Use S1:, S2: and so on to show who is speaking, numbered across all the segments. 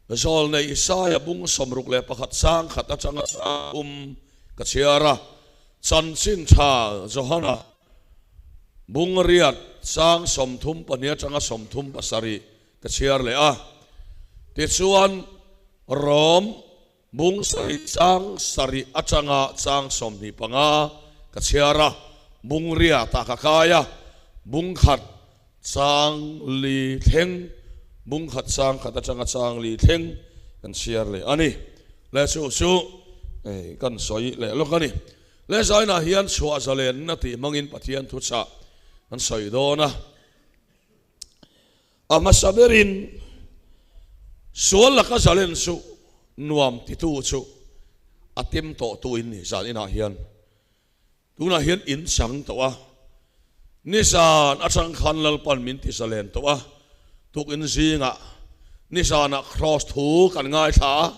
S1: Zawlnei Isaia bung 61 sang khat atanga sang um ka chhiar a, Chanchin Tha Johana bung riat sang 32 atanga 37 ka chhiar leh a. Tichuan, Rom bung sarih chang sarih atanga chang 25 ka chhiar a, bung riatah ka kai a, bung khat Chang li thleng, bung khat chang khat atanga chang li thleng kan chhiar leh a ni. Le chu chu kan sawi leh lawk a ni. Le zainah hian chhuah zalenna tih hmangin Pathian thuchah kan sawi dawn a. A hmasa berin sual laka zalen chu nuam titu chu a tem tawhtu in ni zan inah hian. Tunah hian in chang tawh a, nizan atang khan Lalpan min ti zalen tawh a, tukin zingah nizanah Kraws thu kan ngaithla a,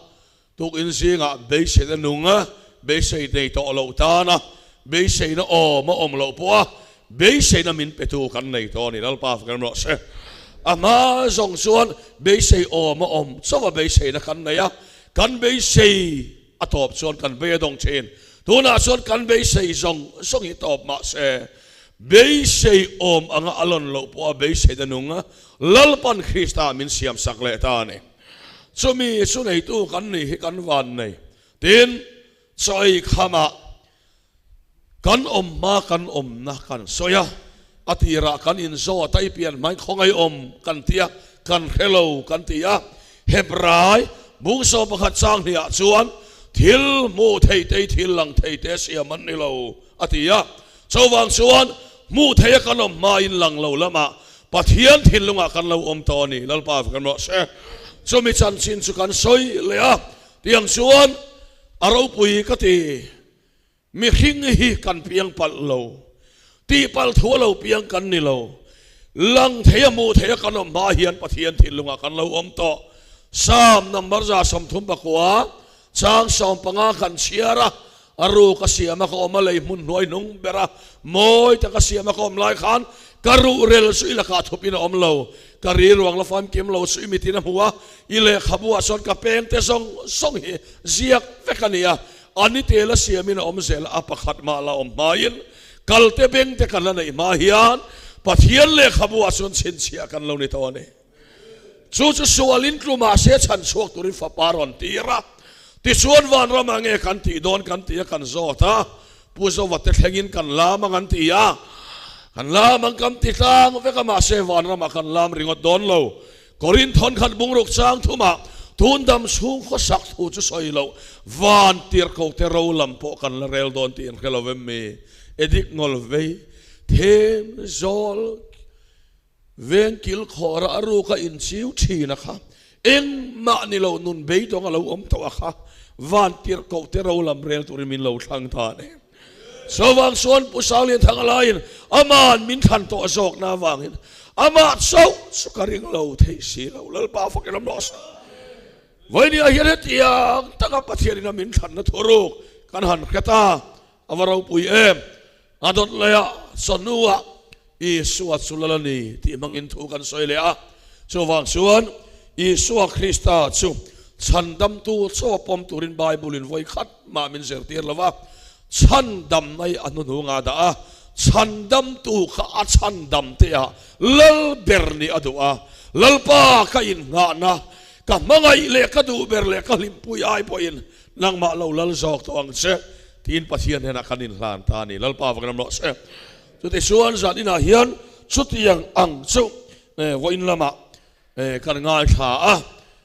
S1: tukin zingah beiseina nung a, beisei nei tawh loh tan a, beiseina awm a awm loh pawh a, beiseina min petu kan nei tawh a ni. Lalpa fak em rawh se. A hma zawng chuan beisei awm a awm chauh a beiseina kan nei a, kan beisei A tawp chuan kan bei a dawng thin. Tunah chuan kan beisei zawng zawng hi tawp mah se, beisei awm anga a lawn loh pawh a beiseina nung a, Lalpan Krista min siamsak leh ta a ni. Chumi chu neitu kan nih hi kan van nei. Tin, chaw ei khamah kan awm hma kan awmna kan sawi a, a tirah kan inzawt a, i pian hmain khawngaih awm kan ti a, kan hre lo kan ti a. Hebrai bung 11 chang hniah chuan thil hmuh thei te i thil lang thei te siam an ni lo a ti a. Chuvang chuan hmuh thei a kan awm hmain lang lo lamah Pathian thinlungah kan lo awm tawh a ni. Lalpa kan rawh se. Chumi chanchin chu kan sawi leh a, tiang chuan a ropui ka ti. Mihring hi kan piang palh lo, tihpalh thu a lo piang kan ni lo. Lang thei a hmuh thei a kan awm hma hian Pathian thinlungah kan lo awm tawh. Psalm number 39 chang 15 kan chhiar a, A ru ka siam a ka awm a lei hmun hnuai hnung ber a, mawi taka siam a ka awm lai khan ka ruhrel chu i lakah thupin a awm lo. Ka ri ruang la famkim lo chu i mitin a hmu a, i lehkhabu ah chuan ka pengte zawng zawng hi ziak vek a ni a, A ni tel a siamin a awm zel a, pakhat mah la awm hmain kalte bengte kan la neih hma hian Pathian lehkhabu ah chuan chhinchhiah kan lo ni tawh a ni. Chu chu sualin tlu mahse chhan chhuak turin fapa rawn tir a, tichuan vanram ah nge kan tih dawn kan tih a kan zawt a, Pu Zova te thlengin kan lam ang an ti a, kan lam ang kan ti tlang vek a mahse vanram ah kan lam ringawt dawn lo. Korinth thawnkhat bungruk chang thumah tun dam chhung khawsak thu chu sawi loh van tirhko te ro lam pawh kan la rel dawn tih an hre lo em mi? Edik ngawl vei them zawl veng kil khawra a ruka inchiu thin a kha engmah ni lo nun beidawng a lo awm tawh a kha van tirhko te ro lam rel turin min lo thlang ta a ni. Chuvang chuan Pu Sanglianthanga laiin aman min thlan tawh zawkna avangin amah chauh chu ka ring lo thei si lo. Lalpa fakin awm rawh se. Vawinia hian hetiang taka Pathianin a min thlanna thuruk kan han hre ta, a va ropui em! A dawt laiah chawhnuah Isua chu lal a ni tih hmangin thu kan sawi leh a. Chuvang chuan Isua Krista chu chhandamtu chaw pawm turin Bible-in vawi khat mah min zirtir lo va, chhandam mai a hnuhnung a dah a, chhandamtu kha a chhandam te ah lal ber nih a duh a, Lalpa ka innghahna, ka hmangaih leh ka duh ber leh ka hlimpui ai pawhin nangmah lo lal zawk tawh ang che tiin Pathian hnenah kan inhlan ta a ni. Lalpa va kan ram rawh se. Chutichuan zan inah hian chutiang ang chu vawiin lamah kan ngaithla a,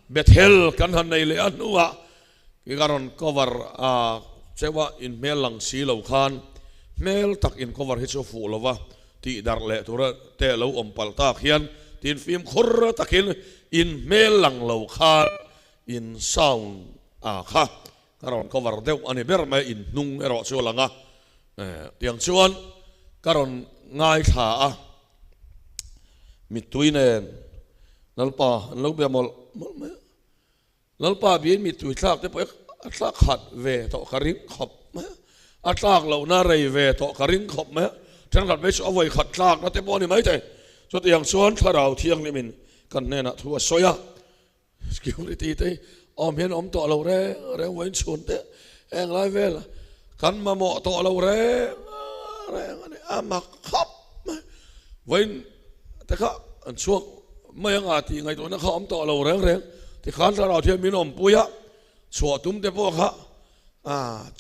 S1: Bethel kan han nei leh a hnuah i ka rawn cover a cheuh a, in hmel lang si lo khan hmel tak in cover hi chu fuh lo va tih darh leh tura te lo awm palh tak hian tin fimkhur takin in hmel lang lo khan in sound a kha Ka rawn cover deuh a ni ber mai, in hnung erawh chu a lang a, tiang chuan ka rawn ngaithla a, mittui nen Lalpa an lo bia mawlh mawlh mai a, Lalpa biain mittui thlak te pawh a tlak khat ve tawh ka ring khawp mai a, a tlak lohna rei ve tawh ka ring khawp mai a, thenkhat mai chu a vawi khat tlakna te pawh a ni maithei, chutiang chuan Thlarau Thianghlimin kan hnenah thu a sawi a. Security te hi awm hian awm tawh lo reng reng vawiin chhun te heng lai vel kan mamawh tawh lo reng reng a ni a mak khawp mai vawiin te kha an chhuak mai anga tih ngaihtuahna kha awm tawh lo reng reng tikhan thlarau thian min awmpui a chhuah tum te pawh kha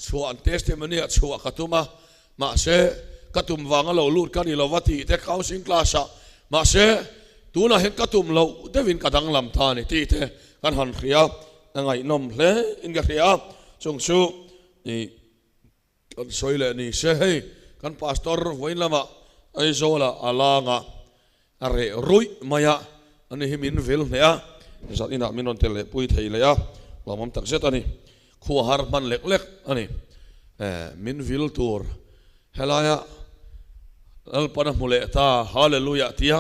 S1: chhuah an testimony ah chhuah ka tum a Mahse, ka tum vanga lo lut ka ni lo va tih te counselling class ah mahse, tunah hian ka tum loh deuhin ka danglam ta a ni tih te kan han hria a ngaihnawm hle in ka hria a, chung chu ih kan sawi leh ni se hei kan pastor vawiin lamah Aizawl ah a lang a, a reh ruih mai a, ani hi min vil hneh a, zan inah min rawn tel leh pui thei leh a, lawmawm tak zet a ni. Khua har hman lek lek a ni. Min vil tur helaia Lalpan a hmu leh ta, Hallelujah tia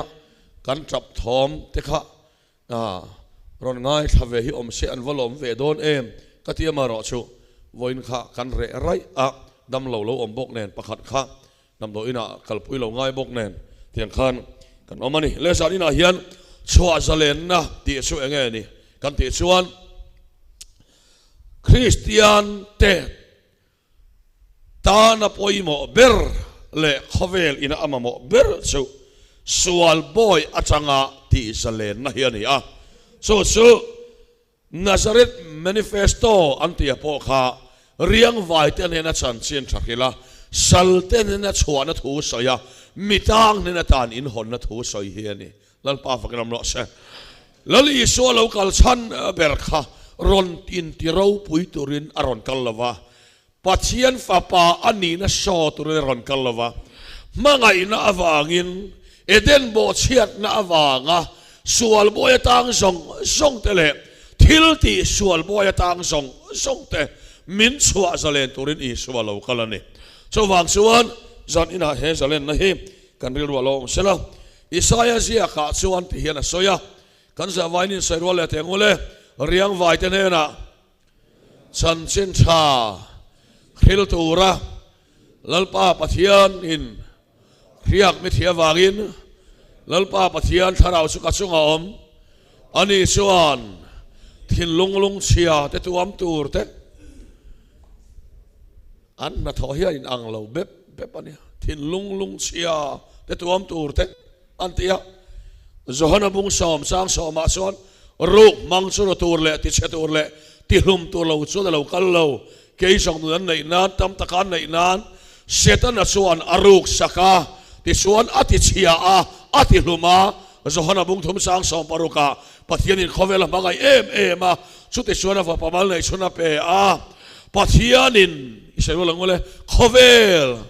S1: kan tap thawm te kha rawn ngaithla ve hi awm se an va lawm ve dawn em ka ti amaherawh chu vawiin kha kan reh raih a, damlo lo awm bawk nen pakhat kha Damdawi inah kalpui lo ngai bawk nen tiang khan kan awm a ni. Lehzan inah hian chhuah zalenna tih chu eng nge ni kan tih chuan Kristian te tana pawimawh ber leh khawvel ina a mamawh ber chu sual bawi atanga tih zalenna hi a ni a. Chu chu Nazareth Manifesto an tih pawh kha riangvai te hnena chanchin tha hrilh a, sal te hnena chhuahna thu sawi a, mi tang hnena tan inhawnna thu sawi hi a ni. Lalpa fakin awm rawh se. Lal Isua lo kal chhan ber kha rawn inti ropui turin a rawn kal lo va, Pathian Fapa a nihna saw turin a rawn kal lo va, hmangaihna avangin, Eden bawhchhiatna avanga sual buai atang zawng zawng te leh thil tih sual buai atang zawng zawng te min chhuah zalen turin Isua lo kal a ni. Chuvang chuan zan inah he zalenna hi kan rilru a lo awm sela. Isaia ziakah chuan ti hian a sawi a, Kan zahvaiin insawi rual leh teh ngul e, riangvaite hnenah, Chanchin tha hril tura Lalpa Pathian in hriak mi thih avangin Lalpa Pathian thlarau chu ka chungah a awm. Ani chuan thinlung lungchhia te tuam tur te an hnathawh hi a inang lo bep bep a nia. Thinlung lungchhia te tuam tur te. An ti a. Johana bung sawm chang sawmah chuan ruk hmang chu raw tur leh tichhe tur leh tihlum tur lo chuan a lo kal lo. Kei zawng nun an neih nan, tam taka an neih nan Setana chuan a ruk sak a, tichuan a tichhia a, a tihlum a. Johana bung thum chang sawm parukah Pathianin khawvel a hmangaih em em a, chutichuan a fapa mal neih chhun a pe a. Pathianin, i sawi rual ang u le, khawvel.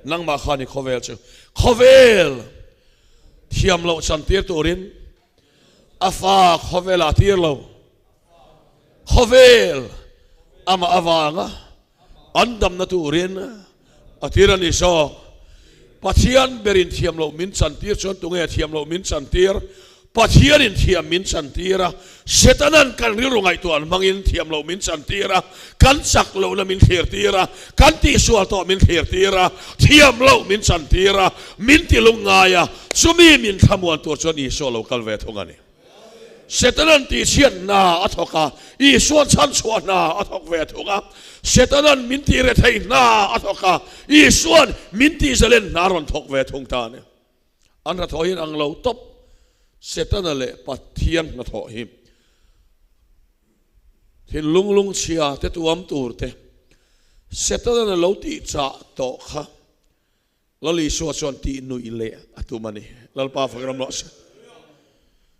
S1: Nangmah khan i khawvel chu khawvel thiam loh chan tir turin a fa khawvel ah tir lo. Khawvel amah avanga an damna turin a tir a ni zawk. Pathian berin thiam loh min chan tir chuan tunge thiam loh min chan tir? Pathianin thiam min chantir a, Setanan kan rilru ngaihtuah hmangin thiam loh min chantir a, kan chak lohna min thlirtir a, kan tihsual tawh min thlirtir a, thiam loh min chantir a, min ti lungngai a, chumi min thlamuan tur chuan Isua lo kal ve thung a ni. Setanan tihchhiat hna a thawk a, Isuan chhanchhuah hna a thawk ve thung a, Setanan min tih rethei hna a thawk a, Isuan min tihzalen hna a rawn thawk ve thung ta a ni. An hnathawh hi an ang lo tawp. Setana leh Pathian hnathawh hi thinlung lungchhia te tuam tur te Setana'n a lo tih chah tawh kha Lal Isua chuan tih nuih leh a tum a ni. Lalpa fak ram rawh se.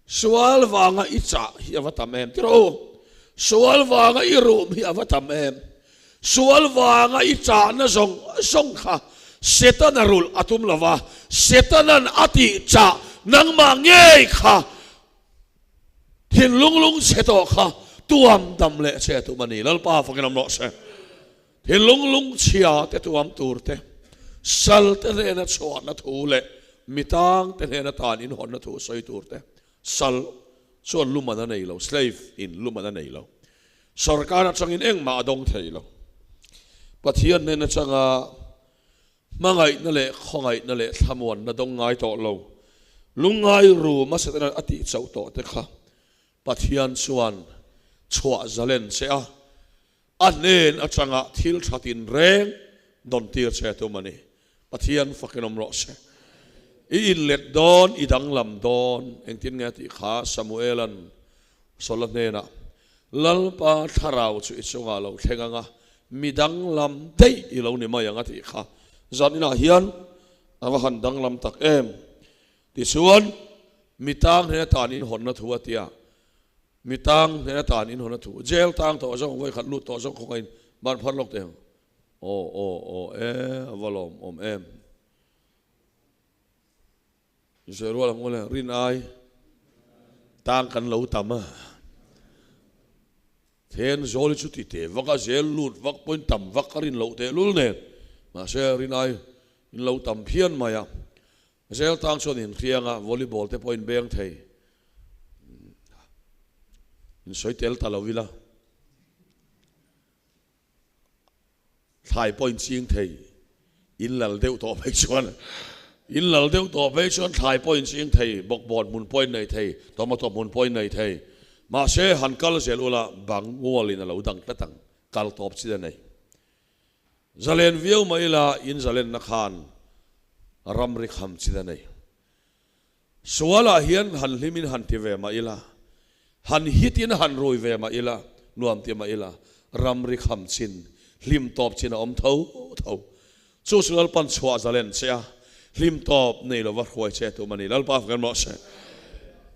S1: Sual vanga i chah hi a va tam em tiraw u? Sual vanga i rum hi a va tam em? Sual vanga i chahna zawng zawng kha Setana rulh a tum lo va, Setanan a tih chah nangmah ngei kha thinlung lungchhe tawh kha tuam dam leh che a tum a ni. Lalpa fakin awm rawh se. Thinlung lungchhia te tuam tur te, sal te hnena chhuahna thu leh mitang te hnena tan inhawnna thu sawi tur te, sal chuan luman a nei lo, slave in luman a nei lo. Sorkar atangin engmah a dawng thei lo. Pathian hnen atanga hmangaihna leh khawngaihna leh thlamuanna dawng ngai tawh lo, lungngai ru hmasa ten a tih chauh tawh te kha. Pathian chuan chhuah zalen che a, a hnen atanga thil tha tinreng dawn tir che tum a ni. Pathian fakin awm rawh se. I inlet dawn, i danglam dawn, engtin nge a tih kha Samuela'n Saula hnenah, Lalpa thlarau chu i chungah lo thleng ang a, mi danglam daih i lo ni mai ang a tih kha. Zan inah hian a va han danglam tak em! Tichuan, mi tang hnena tan inhawnna thu a ti a, mi tang hnena tan inhawnna thu, jail tang tawh zawng vawi khat lut tawh zawng khawngain ban phar lawk teh ang. Aw, aw, aw, e, a va lawm awm em. Insawi rual ang ule, rin ai tang kan lo tam a. Then zawl hi chu ti teh vak a, zel lut vak pawhin tam vak a rin loh teh lul nen. Mahse, rin ai in lo tam phian mai a. Zel tang chuan inhriang a, volleyball te pawh inbeng thei. Insawi tel ta lo ila. Thlai pawh inching thei, in lal deuh tawh phei chuan, in lal deuh tawh phei chuan thlai pawh inching thei, bawkbawn hmun pawh in nei thei, tomato hmun pawh in nei thei. Mahse, han kal zel ula, bang ngualin a lo dang tlat ang, kal tawp chin a nei. Zalen viau mai ila, in zalenna khan ramri kham chin a nei. Sualah hian han hlimin han ti ve mah ila, han hitin han rui ve mah ila, nuam ti mah ila, ramri kham chin, hlim tawp chin a awm tho tho. Chu chu Lalpan chhuah zalen che a, hlim tawp nei lova hruai che tum a ni. Lalpa fak en rawh se.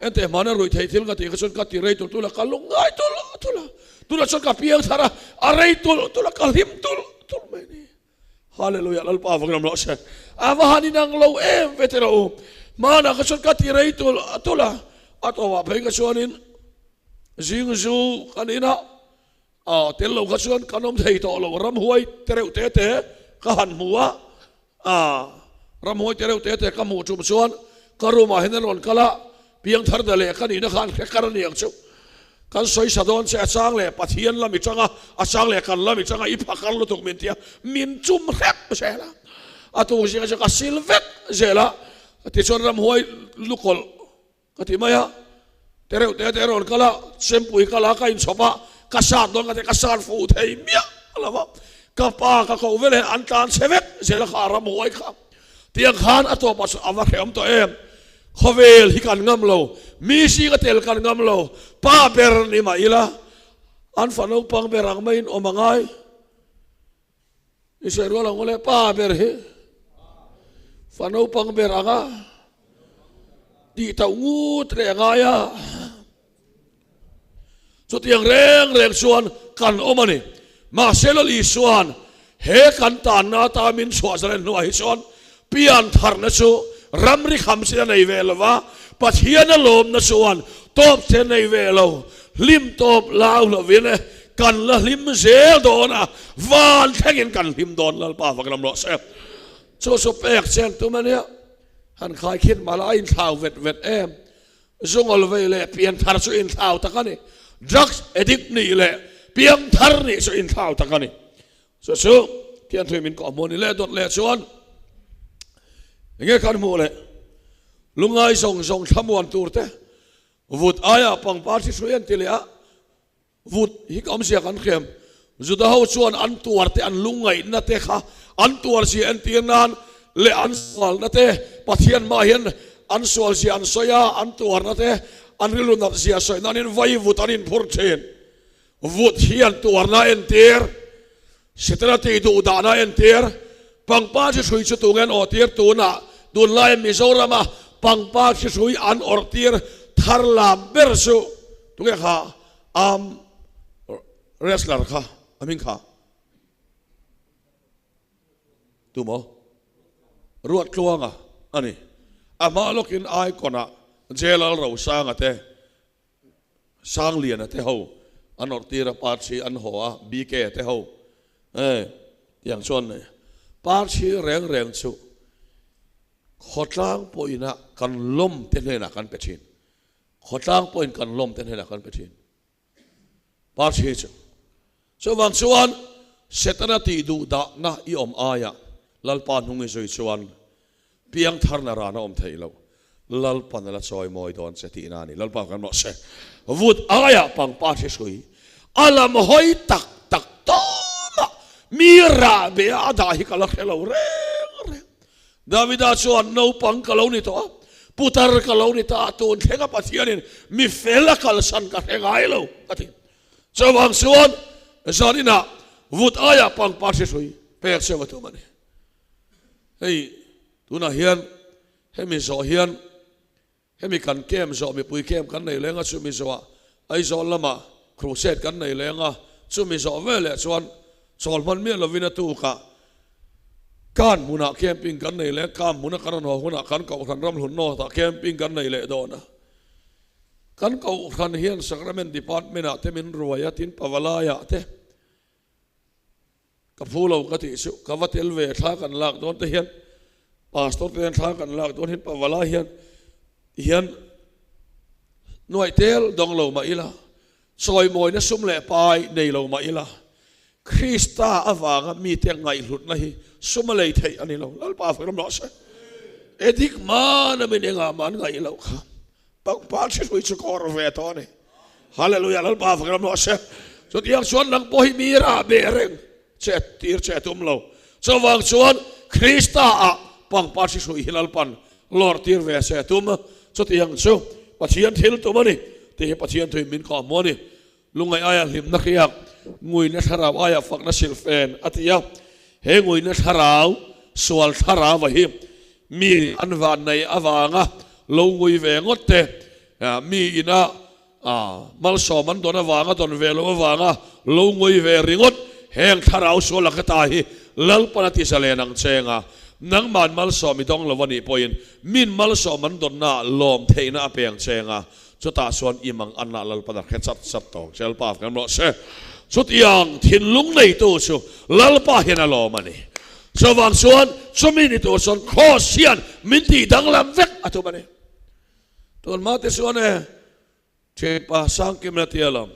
S1: Enteh hmana ruih theih thil ka tih kha chuan ka ti rei tul tul a, ka lungngai tul tul a, tunah chuan ka piang thar a, a rei tul tul a, ka hlim tul tul mai a ni. Hallelujah Lalpa vang lam rawh se. A va han inang lo em ve teh rawh u. Hmanah kha chuan ka ti rei tul tul a, a tawpah phei kha chuanin zing zu kan in a, a tel lo kha chuan kan awm thei tawh lo. Ramhuai te reuh te te ka han hmu a, a ramhuai te reuh te te ka hmuh tum chuan ka room ah hian an rawn kal a, Piangthar da leh ka nihna khan hre kar a ni ang chu. Kan sawi sa dawn che a chang leh Pathian lam i chang a, a chang leh kan lam i chang a, i phakar lutuk min ti a, min chum hrep zel a. A tuk zinga chu ka sil vek zel a, tichuan ramhuai lukawlh ka ti mai a, tereuh te te rawn kal a, chempui kal a, ka inchhawp a, ka sat dawn ka ti a, ka sat fuh thei miah lo va, ka pa ka koh veleh an tlan chhe vek zel a kha ramhuai kha. Tiang khan a tawpah chuan a va hrehawm tawh em? Khawvel hi kan ngam lo, mi zinga tel kan ngam lo, pa ber ni mah ila, an fa naupang ber ang maiin awm a ngai. I sawi rual ang ule, pa ber hi fa naupang ber anga tih tauh ngut leh a ngai a. Chutiang reng reng chuan kan awm a ni. Mahse Lal Isua'n he kan tanna ata min chhuah zalen hnuah hi chuan pian tharna chu ramri kham chin a nei ve lo va, Pathiana lawmna chuan tawp che nei ve lo, hlim tawp lau lovin kan la hlim zel dawn a, van thlengin kan hlim dawn Lalpa fak lam rawh se. Chu chu pek chen tum a nia, han khaikhin mah la a inthlau vet vet em. Zungawl vei leh pianthar chu inthlau tak a ni. Drugs addict nih leh piangthar nih chu inthlau tak a ni. Chu chu Thianthui min kawh hmuh ni leh dawt leh chuan enge kan hmuh leh lungai zawng zawng thlamuan tur te vut aia pangpar thi hrui an ti leh a. Vut hi ka awmzia kan hriam. Juda ho chuan an tuar te, an lungngaihna te kha an tuar zia entir nan leh an sualna te, Pathian hmaah hian an sual zia an sawi a, an tuarna te, an rilru nat zia sawi nanin vai vut an inphur thin. Vut hian tuarna entir, Setana tih duh dahna entir, pangpar chi hrui chu tunge an awhtir tunah tunlaia Mizorama pangpar chi hrui an awrhtir thar lam ber chu tunge kha arm wrestler kha a hming kha tu maw Ruattluanga a ni. A hma lawkin Icon ah Jalal Rosanga te Sangliana te ho an awrh tir a, Parchhi an haw a, BK te ho e tiang chuan nei. Parchhi reng reng chu khawtlang pawhin a kan lawm te hnenah kan pe thin. Khawtlang pawhin kan lawm te hnenah kan pe thin. Parchhi chu. Chuvang chuan Setana tih duh dahna i awm aiah Lalpa hnung i zui chuan piangtharna rana awm theih loh. Lalpan a la chawi mawi dawn che tihna a ni. Lalpa kan rawh se. Vut aiah pangpar hri hrui a lam hawi tak tak tawmah mi rah be a dah hi ka la hre lo reng reng. Davida chuan naupang ka lo ni tawh a, putar ka lo ni ta a, tun thlenga Pathianin mi fel a kalsan ka hre ngai lo ka ti. Chuvang chuan zaninah vut aiah pangpar hri hrui pek cheu a tum a ni. Hei tunah hian hemi zawh hian hemi kan camp zawh mipui camp kan nei leng a chumi zawhah Aizawl lamah crusade kan nei leng a chumi zawh veleh chuan chawl hman miah lovin a tukah kan hmunah camping kan nei leh kam hmuna kan rawn haw hunah kan kohhran ram hlun north ah camping kan nei leh dawn a kan kohhran hian sacrament department ah te min ruai a tin pavalai ah te Ka phu lo ka tih chu ka va tel ve thla kan lak dawn te hian pastor te hian thla kan lak dawn hian pavala hian hian nuaih tel dawng lo mah ila chawimawina sum leh pai nei lo mah ila Krista avanga mite ngaihhlutna hi sum a lei theih a ni lo Lalpa fak ram rawh se edik mana min engah mah an ngaih loh kha Pangpar hri hrui chu kawr ve tawh a ni. Hallelujah Lalpa fak ram rawh se. Chutiang chuan nang pawh hi mi rah beh reng che tir che tum lo. Chuvang chuan Krista ah pangpar hri hrui hi Lalpan lawr tir ve se tum. Chutiang chu Pathian thil tum a ni tih hi Pathian thuin min kawh hmu a ni. Lungngaih aia hlimna hriak, nguina thlarau aia fakna silhfen a ti a. He nguina thlarau, sual thlarau a hi mi an vanneih avanga lo ngui ve ngawt te, mi ina malsawm an dawn avanga dawn ve loh avanga lo ngui ve ringawt, heng thlarau sual laka ta hi Lalpan a ti zalen ang cheng a, nangman malsawm i dawng lo a nih pawhin min malsawm an dawnnaah lawm theihna a peng cheng a. Chutah chuan i mang anah Lalpan a hre chat chat tawh ang che, Lalpa kan rawh se. Chutiang thinlung neitu chu Lalpa hian a lawm a ni. Chuvang chuan chumi ni tur chuan Kraws hian min tih danglam vek a tum a ni. Tun hma te chuan e, Thianpa Sangkimna tia lam,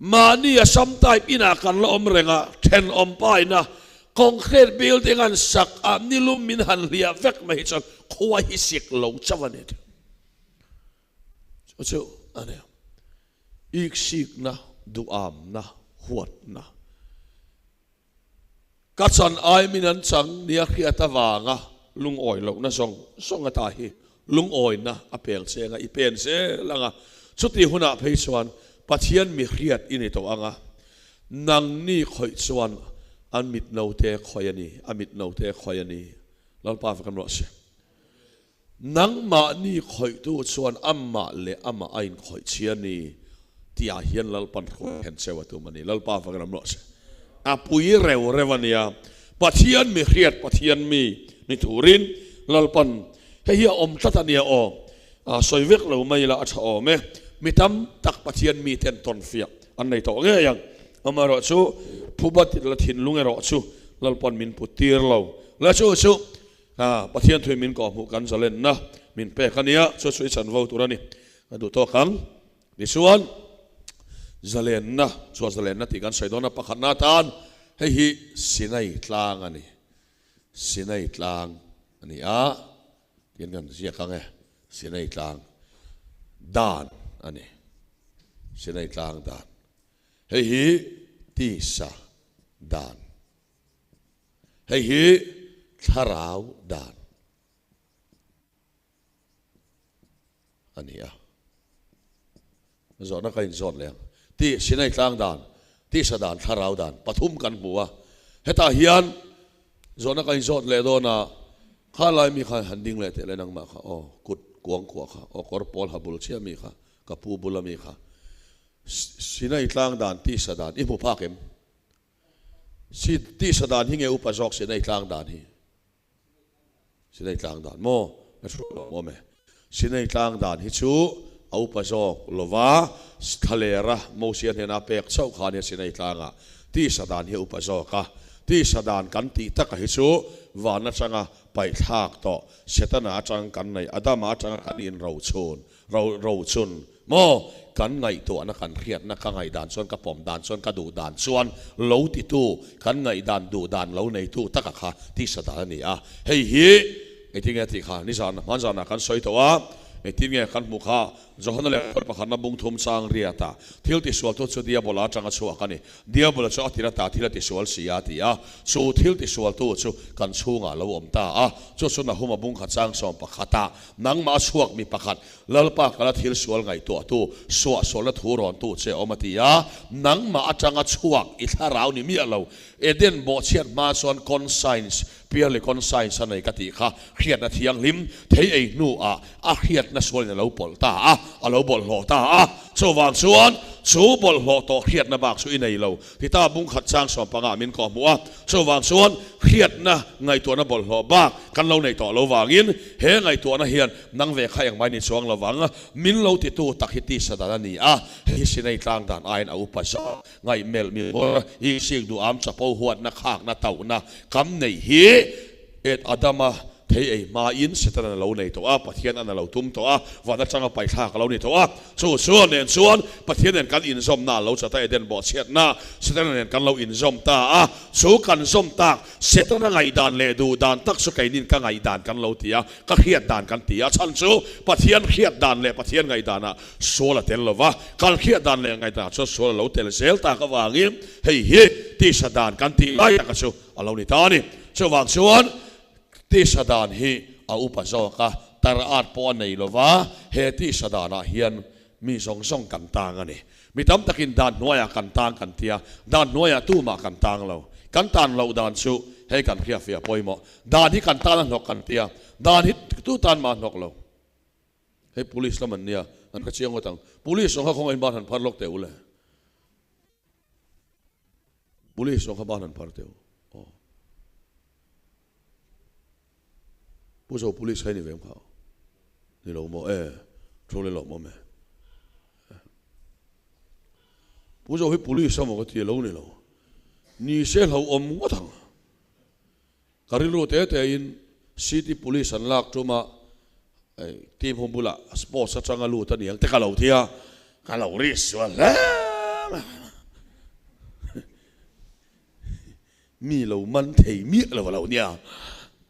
S1: mahni a sam type inah kan la awm reng a, thenawm pa ina concrete building an sak a nilum min han hliah vek mai hi chuan khua hi sik lo chauh a ni. Chu chu a ni. Iksikna, duhamna, huatna. Ka chan ai min an chang nia hriat avanga lungawi lohna zawng zawng ata hi lungawina a peng cheng a, i pen zel ang a. Chuti hunah phei chuan Pathian mi hriat i ni tawh ang a, nangni khawih chuan an mit note khawih a ni, a mit note khawih a ni. Lalpa va kan ruah se. Nangmahni khawihtu chuan amah leh amah a inkhawih chhia ni tihah hian Lalpan hruai hen cheu a tum a ni. Lalpa avangin awm rawh se. A pui reu reu a nia. Pathian mi hriat Pathian mi ni turin Lalpan hei hi a awm tlat a nia aw. A sawi vek lo mai ila a tha awm e. Mi tam tak Pathian miten tawnfiah an nei tawh ngei ang. Amaherawhchu phuba la thinlung erawh chu Lalpan min put tir lo. La chu chu A, Pathian thuin min kawhhmuh kan zalenna min pek a nia, chu chu i chanvo tur a ni. Ka duh tawk ang. Tichuan, zalenna, chua zalenna tih kan sawi dawn a, pakhatna atan hei hi Sinai tlang a ni. Sinai tlang a ni a, tiin kan ziak ang e, Sinai tlang dan a ni. Sinai tlang dan. Hei hi tisa dan. Hei hi thlarau dan a ni a. Zawhna ka inzawt leh ang. Ti Sinai tlang dan, tisa dan, thlarau dan pathum kan hmu a. Hetah hian zawhna ka inzawt leh dawn a, kha lai mi kha han ding leh teh le nangmah kha, aw kut kuang kuah kha, aw kawr pawl ha bul chiah mi kha, ka pu bula mi kha. Sinai tlang dan, tisa dan i hmu phak em? Si tisa dan hi nge upa zawk Sinai tlang dan hi? Sinai tlang dan maw? Ka hru lo awm e. Sinai tlang dan hi chu a upa zawk lova thlalera Mosia hnena pek chauh kha ania Sinai tlangah tisa dan hi a upa zawk a. Tisa dan kan tih taka hi chu van atanga paihthlak tawh Setana atang kan neih Adama atanga kan inrochhun Ro ro chun maw kan ngaihtuahna kan hriatna ka ngaihdan chuan ka pawm dan chuan ka duh dan chuan lo titu kan ngaihdan duh dan lo neitu taka kha tisa dan a ni a, hei hi Engtin nge a tih kha? Nizan, hmanzanah kan sawi tawh a, engtin nge kan hmuh kha? Johana lehkhawi pakhatna bung thum chang riatah, Thil tisualtu chu Diabola atanga chhuak a ni. Diabola chu a tir ata thil a tisual si a, ti a. Chu thil tisualtu chu kan chhungah a lo awm ta a. Chu chu Nahuma bung khat chang sawm pakhatah, Nangmah a chhuak mi pakhat, Lalpa kala thil sual ngaihtuahtu, suahsualna thu rawntu che awm a ti a. Nangmah atanga chhuak i thlarau ni miah lo. Eden bawhchhiat hma chuan conscience Purely conscience a nei ka tih kha hriatna thianghlim thei ei hnuah a hriatna sualin a lo pawlh ta a, a lo bawlhhlawh ta a. Chuvang chuan chu bawlhhlawh tawh hriatna bak chu i nei lo ti ta bung khat chang sawm pangah min kawh hmuh a. Chuvang chuan hriatna ngaihtuahna bawlhhlawh bak kan lo nei tawh lo vangin he ngaihtuahna hian nang ve kha engmah i ni chuang lo vang. Min lo titu tak hi tisa dan a ni a, hei hi Sinai tlang dan aiin a upa zawk. Ngaihmelh mi hmur i sik duh am chapo huatna khakna tauhna kam neih hi et Adama thei ei hmain Setanan a lo nei tawh a, Pathian an a lo tum tawh a, van atanga paithlak a lo ni tawh a. Chu chu nen chuan Pathian nen kan inzawmna a lo chat a, Eden bawhchhiatna Setana nen kan lo inzawm ta a, chu kan zawm tak Setana ngaihdan leh duh dan tak chu keinin ka ngaihdan kan lo ti a, ka hriat dan kan ti a, chhan chu Pathian hriat dan leh Pathian ngaihdanah Sual a tel lo va, kalkhiah dan leh ngaihdan chuan sual a lo tel zel tak avangin hei hi tisa dan kan tih lai taka chu a lo ni ta a ni. Chuvang chuan tisa dan hi a upa zawk a, tar at pawh a nei lo va, he tisa danah hian mi zawng zawng kan tang a ni. Mi tam takin dan hnuaiah kan tang kan ti a, dan hnuaiah tumah kan tang lo. Kan tan loh dan chu hei kan hriatfiah pawimawh. Dan hi kan tan a hnawk kan ti a, dan hi tu tan mah a hnawk lo. Hei police lam an nia, an ka chiang ngawt ang. Police zawng kha khawngaih in ban han phar lawk teh u le. Police zawng kha ban han phar teh u. Aw. Pu zo police kha i ni ve em kha? Ni lo maw? E, thu le lawm awm e. Pu zo hi police a maw ka ti a lo ni lo. Ni se hlauhawm ngawt ang. Ka rilru te te in City Police an lak tum a, team ho bulah sports atanga lut a niang te ka lo ti a, ka lo ri sual hle mai. Mi lo man thei miah lo a lo nia.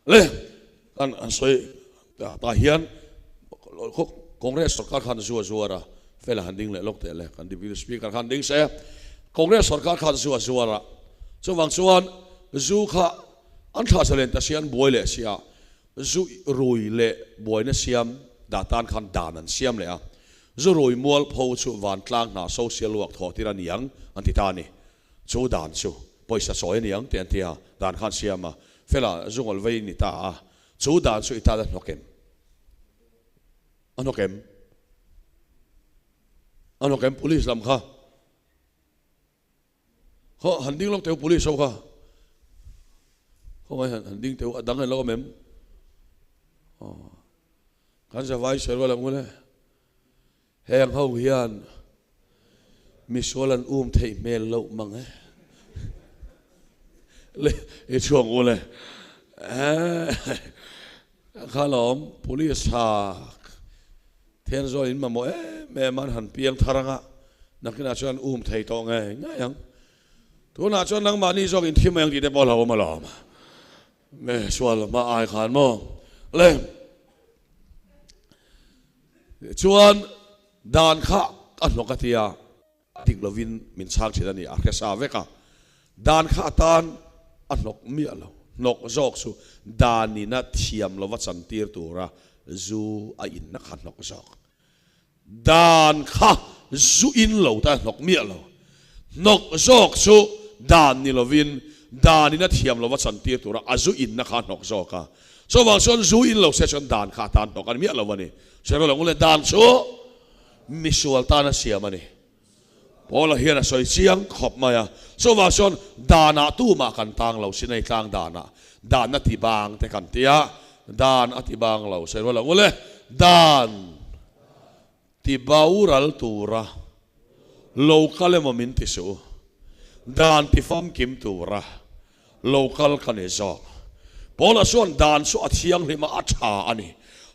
S1: Le kan an sawi tah hian Congress sorkar khan zua zuar a, fela han ding leh lawk teh le, kan Deputy Speaker khan ding se, Congress sorkar khan zua zuar a, chuvang chuan zu kha an thlah zalen ta sia an buai leh sia, zu rui leh buaina siam dah tan khan dan an siam leh a, zu rui mualpho chu vantlang hna social work thawh tir a niang an ti ta a ni, chu dan chu pawisa chawi a niang tih an ti a, dan khan siam a, fela zu ngawlh vei ni ta a, Chu dan chu i tan a hnawk em? A hnawk em? A hnawk em police lam kha? Khaw han ding lawk teh u police ho kha. Khaw ngai han ding teh u a dang en lo awm em? Kan zavai sawi rual ang u le. Heng ho hian misual an um theih hmel loh mang e. Le i chhuak u le. Kha lawm police ha then zawl in mamawh em em an han piang thar anga nakinah chuan um thei tawh ngei ngei ang. Tunah chuan nangmahni zawk in thi mai ang tih te pawh a hlauhawm alawm. Me sual hma ai khan maw le. Chuan dan kha a hnawk a tia, dik lovin min chhang thin a ni, a hre sa vek a. Dan kha atan a hnawk miah lo, hnawk zawk chu danina thiam lova chantir tura zu a inna kha hnawk zawk. Dan kha zu in lo ta hnawk miah lo, hnawk zawk chu dan ni lovin danina thiam lova chantir tura a zu inna kha hnawk zawk a. Chuvang chuan zu in lo se chuan dan kha atan hnawk a ni miah lo a ni. Sawi lo le dan chu misual tan a siam a ni. Paula hian a sawi chiang khawp mai a. Chuvang chuan danah tumah kan tang lo, Sinai tlang danah dan a ti bang te kan ti a, dan a ti bang lo. Sawi lo le dan ti boral tura lo kal emaw min ti suh u, dan ti famkim tura lo kal ka ni zawk. Paula chuan dan chu a thianghlim a, a tha a ni.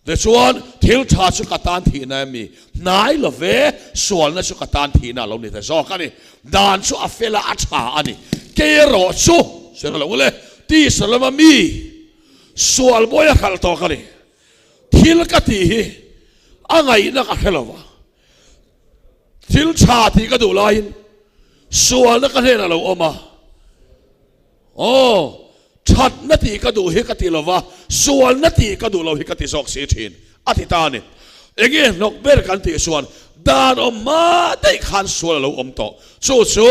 S1: Tichuan, thil tha chu ka tan thihna em mi? Hnai lo ve, sualna chu ka tan thihna a lo ni ta zawk a ni. Dan chu a fel a, a tha a ni. Kei erawh chu, sawi lo le, tisa lama mi? Sual bawi a hralh tawh ka ni. Thil ka tih hi a ngaihna ka hre lo va, thil tha tih ka duh laiin sualna ka hnenah a lo awm a. Aw, thatna tih ka duh hi ka ti lo va, sualna tih ka duh lo hi ka ti zawk si thin, a ti ta a ni. Enge hnawk ber kan tih chuan dan awm hma daih khan sual a lo awm tawh. Chu chu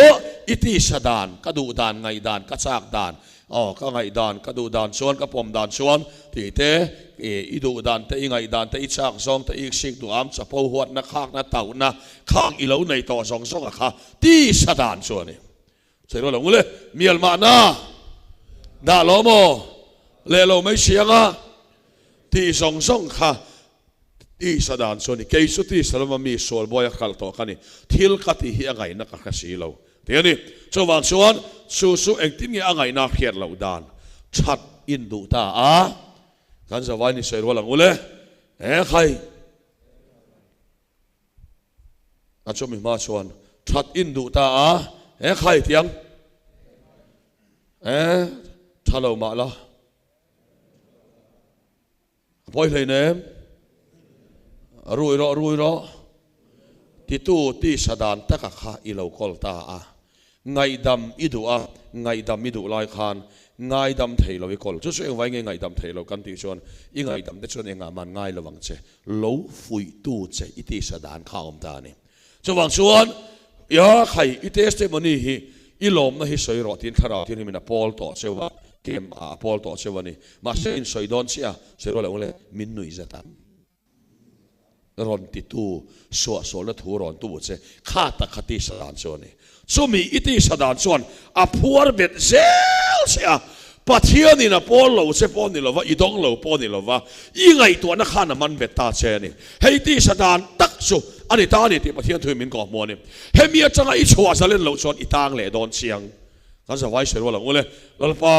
S1: i tisa dan, ka duh dan, ngaihdan, ka chak dan, Aw, ka ngaihdan, ka duh dan chuan, ka pawm dan chuan tih te, i duh dan te, i ngaihdan te, i chak zawng te, i sik duham, chapo huatna, khakna, tauhna, khang i lo nei tawh zawng zawng a kha tisa dan chu a ni. Sawi rual lo ngul e, mial mahna dah lo maw leh lo mai si anga tih zawng zawng kha tisa dan chu a ni. Kei chu tisa lama mi sual buai a kal tawh ka ni, thil ka tih hi a ngaihna ka hre si lo. Tih a ni. Chuvang chuan chu chu engtin nge a ngaihna hriat loh dan that in duh ta a, kan zavai ni sawi rual ang u le. He khai a chumi hma chuan that in duh ta a, he khai tiang e tha lo mah la. A pawi hleinem, rui rawh rui rawh titu tisa dan taka kha i lo kawl ta a, ngaihdam i duh a, ngaihdam i duh lai khan ngaidam thei lo i kawl. Chu chu engvai nge ngaihdam thei lo kan tih chuan i ngaihdam te chuan engah man ngai lo ang che, lo fuihtu che i tisa dan kha a awm ta a ni. Chuvang chuan, Ia khai, i testimony hi i lawmna hi sawi rawh tiin thlarau thianghlimin a pawl tawh cheu a, kem a pawl tawh cheu a ni. Mahse in sawi dawn chiah a, sawi rual lo le, min nuih zat ang. Rawn titu, suahsualna thu rawn tu che, kha tak kha tisa dan chu a ni. Chumi i tisa dan chuan a phuar bet zel che a, Pathianin a pawl lo che pawh ni lova, i dawng lo pawh ni lova, i ngaihtuahna khan a man bet ta che a ni. Hei tisa dan tak chu a ni ta a ni tih Pathian thuin min kawhhmuh a ni. Hemi atanga i chhuah zalen loh chuan i tang leh dawn chiang. Kan zavai sawi rual ang u le, Lalpa,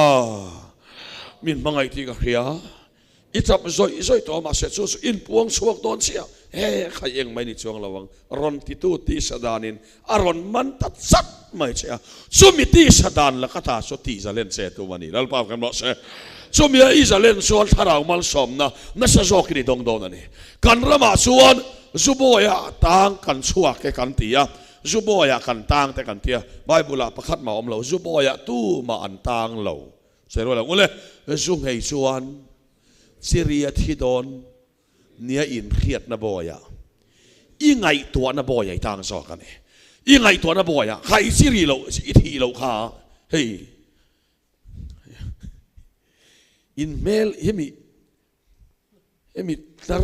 S1: min hmangaih tih ka hria. I tap zawih zawih tawh a, mahse chu chu inpuang chhuak dawn chiah. He khai eng mai ni chuang lo ang, rawn titu tisa danin a rawn man ta chat mai che a. Chumi tisa dan laka ta chu tih zalen che tum a ni. Lalpa kan rawh se. Chumi a i zalen chuan thlarau malsawmna nasa zawkin i dawng dawn a ni. Kan ramah chuan Zubawia tang kan chhuak e kan ti a, Zubawia kan tang te kan ti a, Bible-ah pakhat mah a awm lo, Zubawia tumah an tang lo. Sawi rual ang u le, zu nghei chuan Chiria thi dawn nia inhriatna bawiah i ngaihtuahna bawi a i tang zawk a ni. I ngaihtuahna bawiah kha i chiri loh, i thih loh kha hei in hmel hemi hemi tar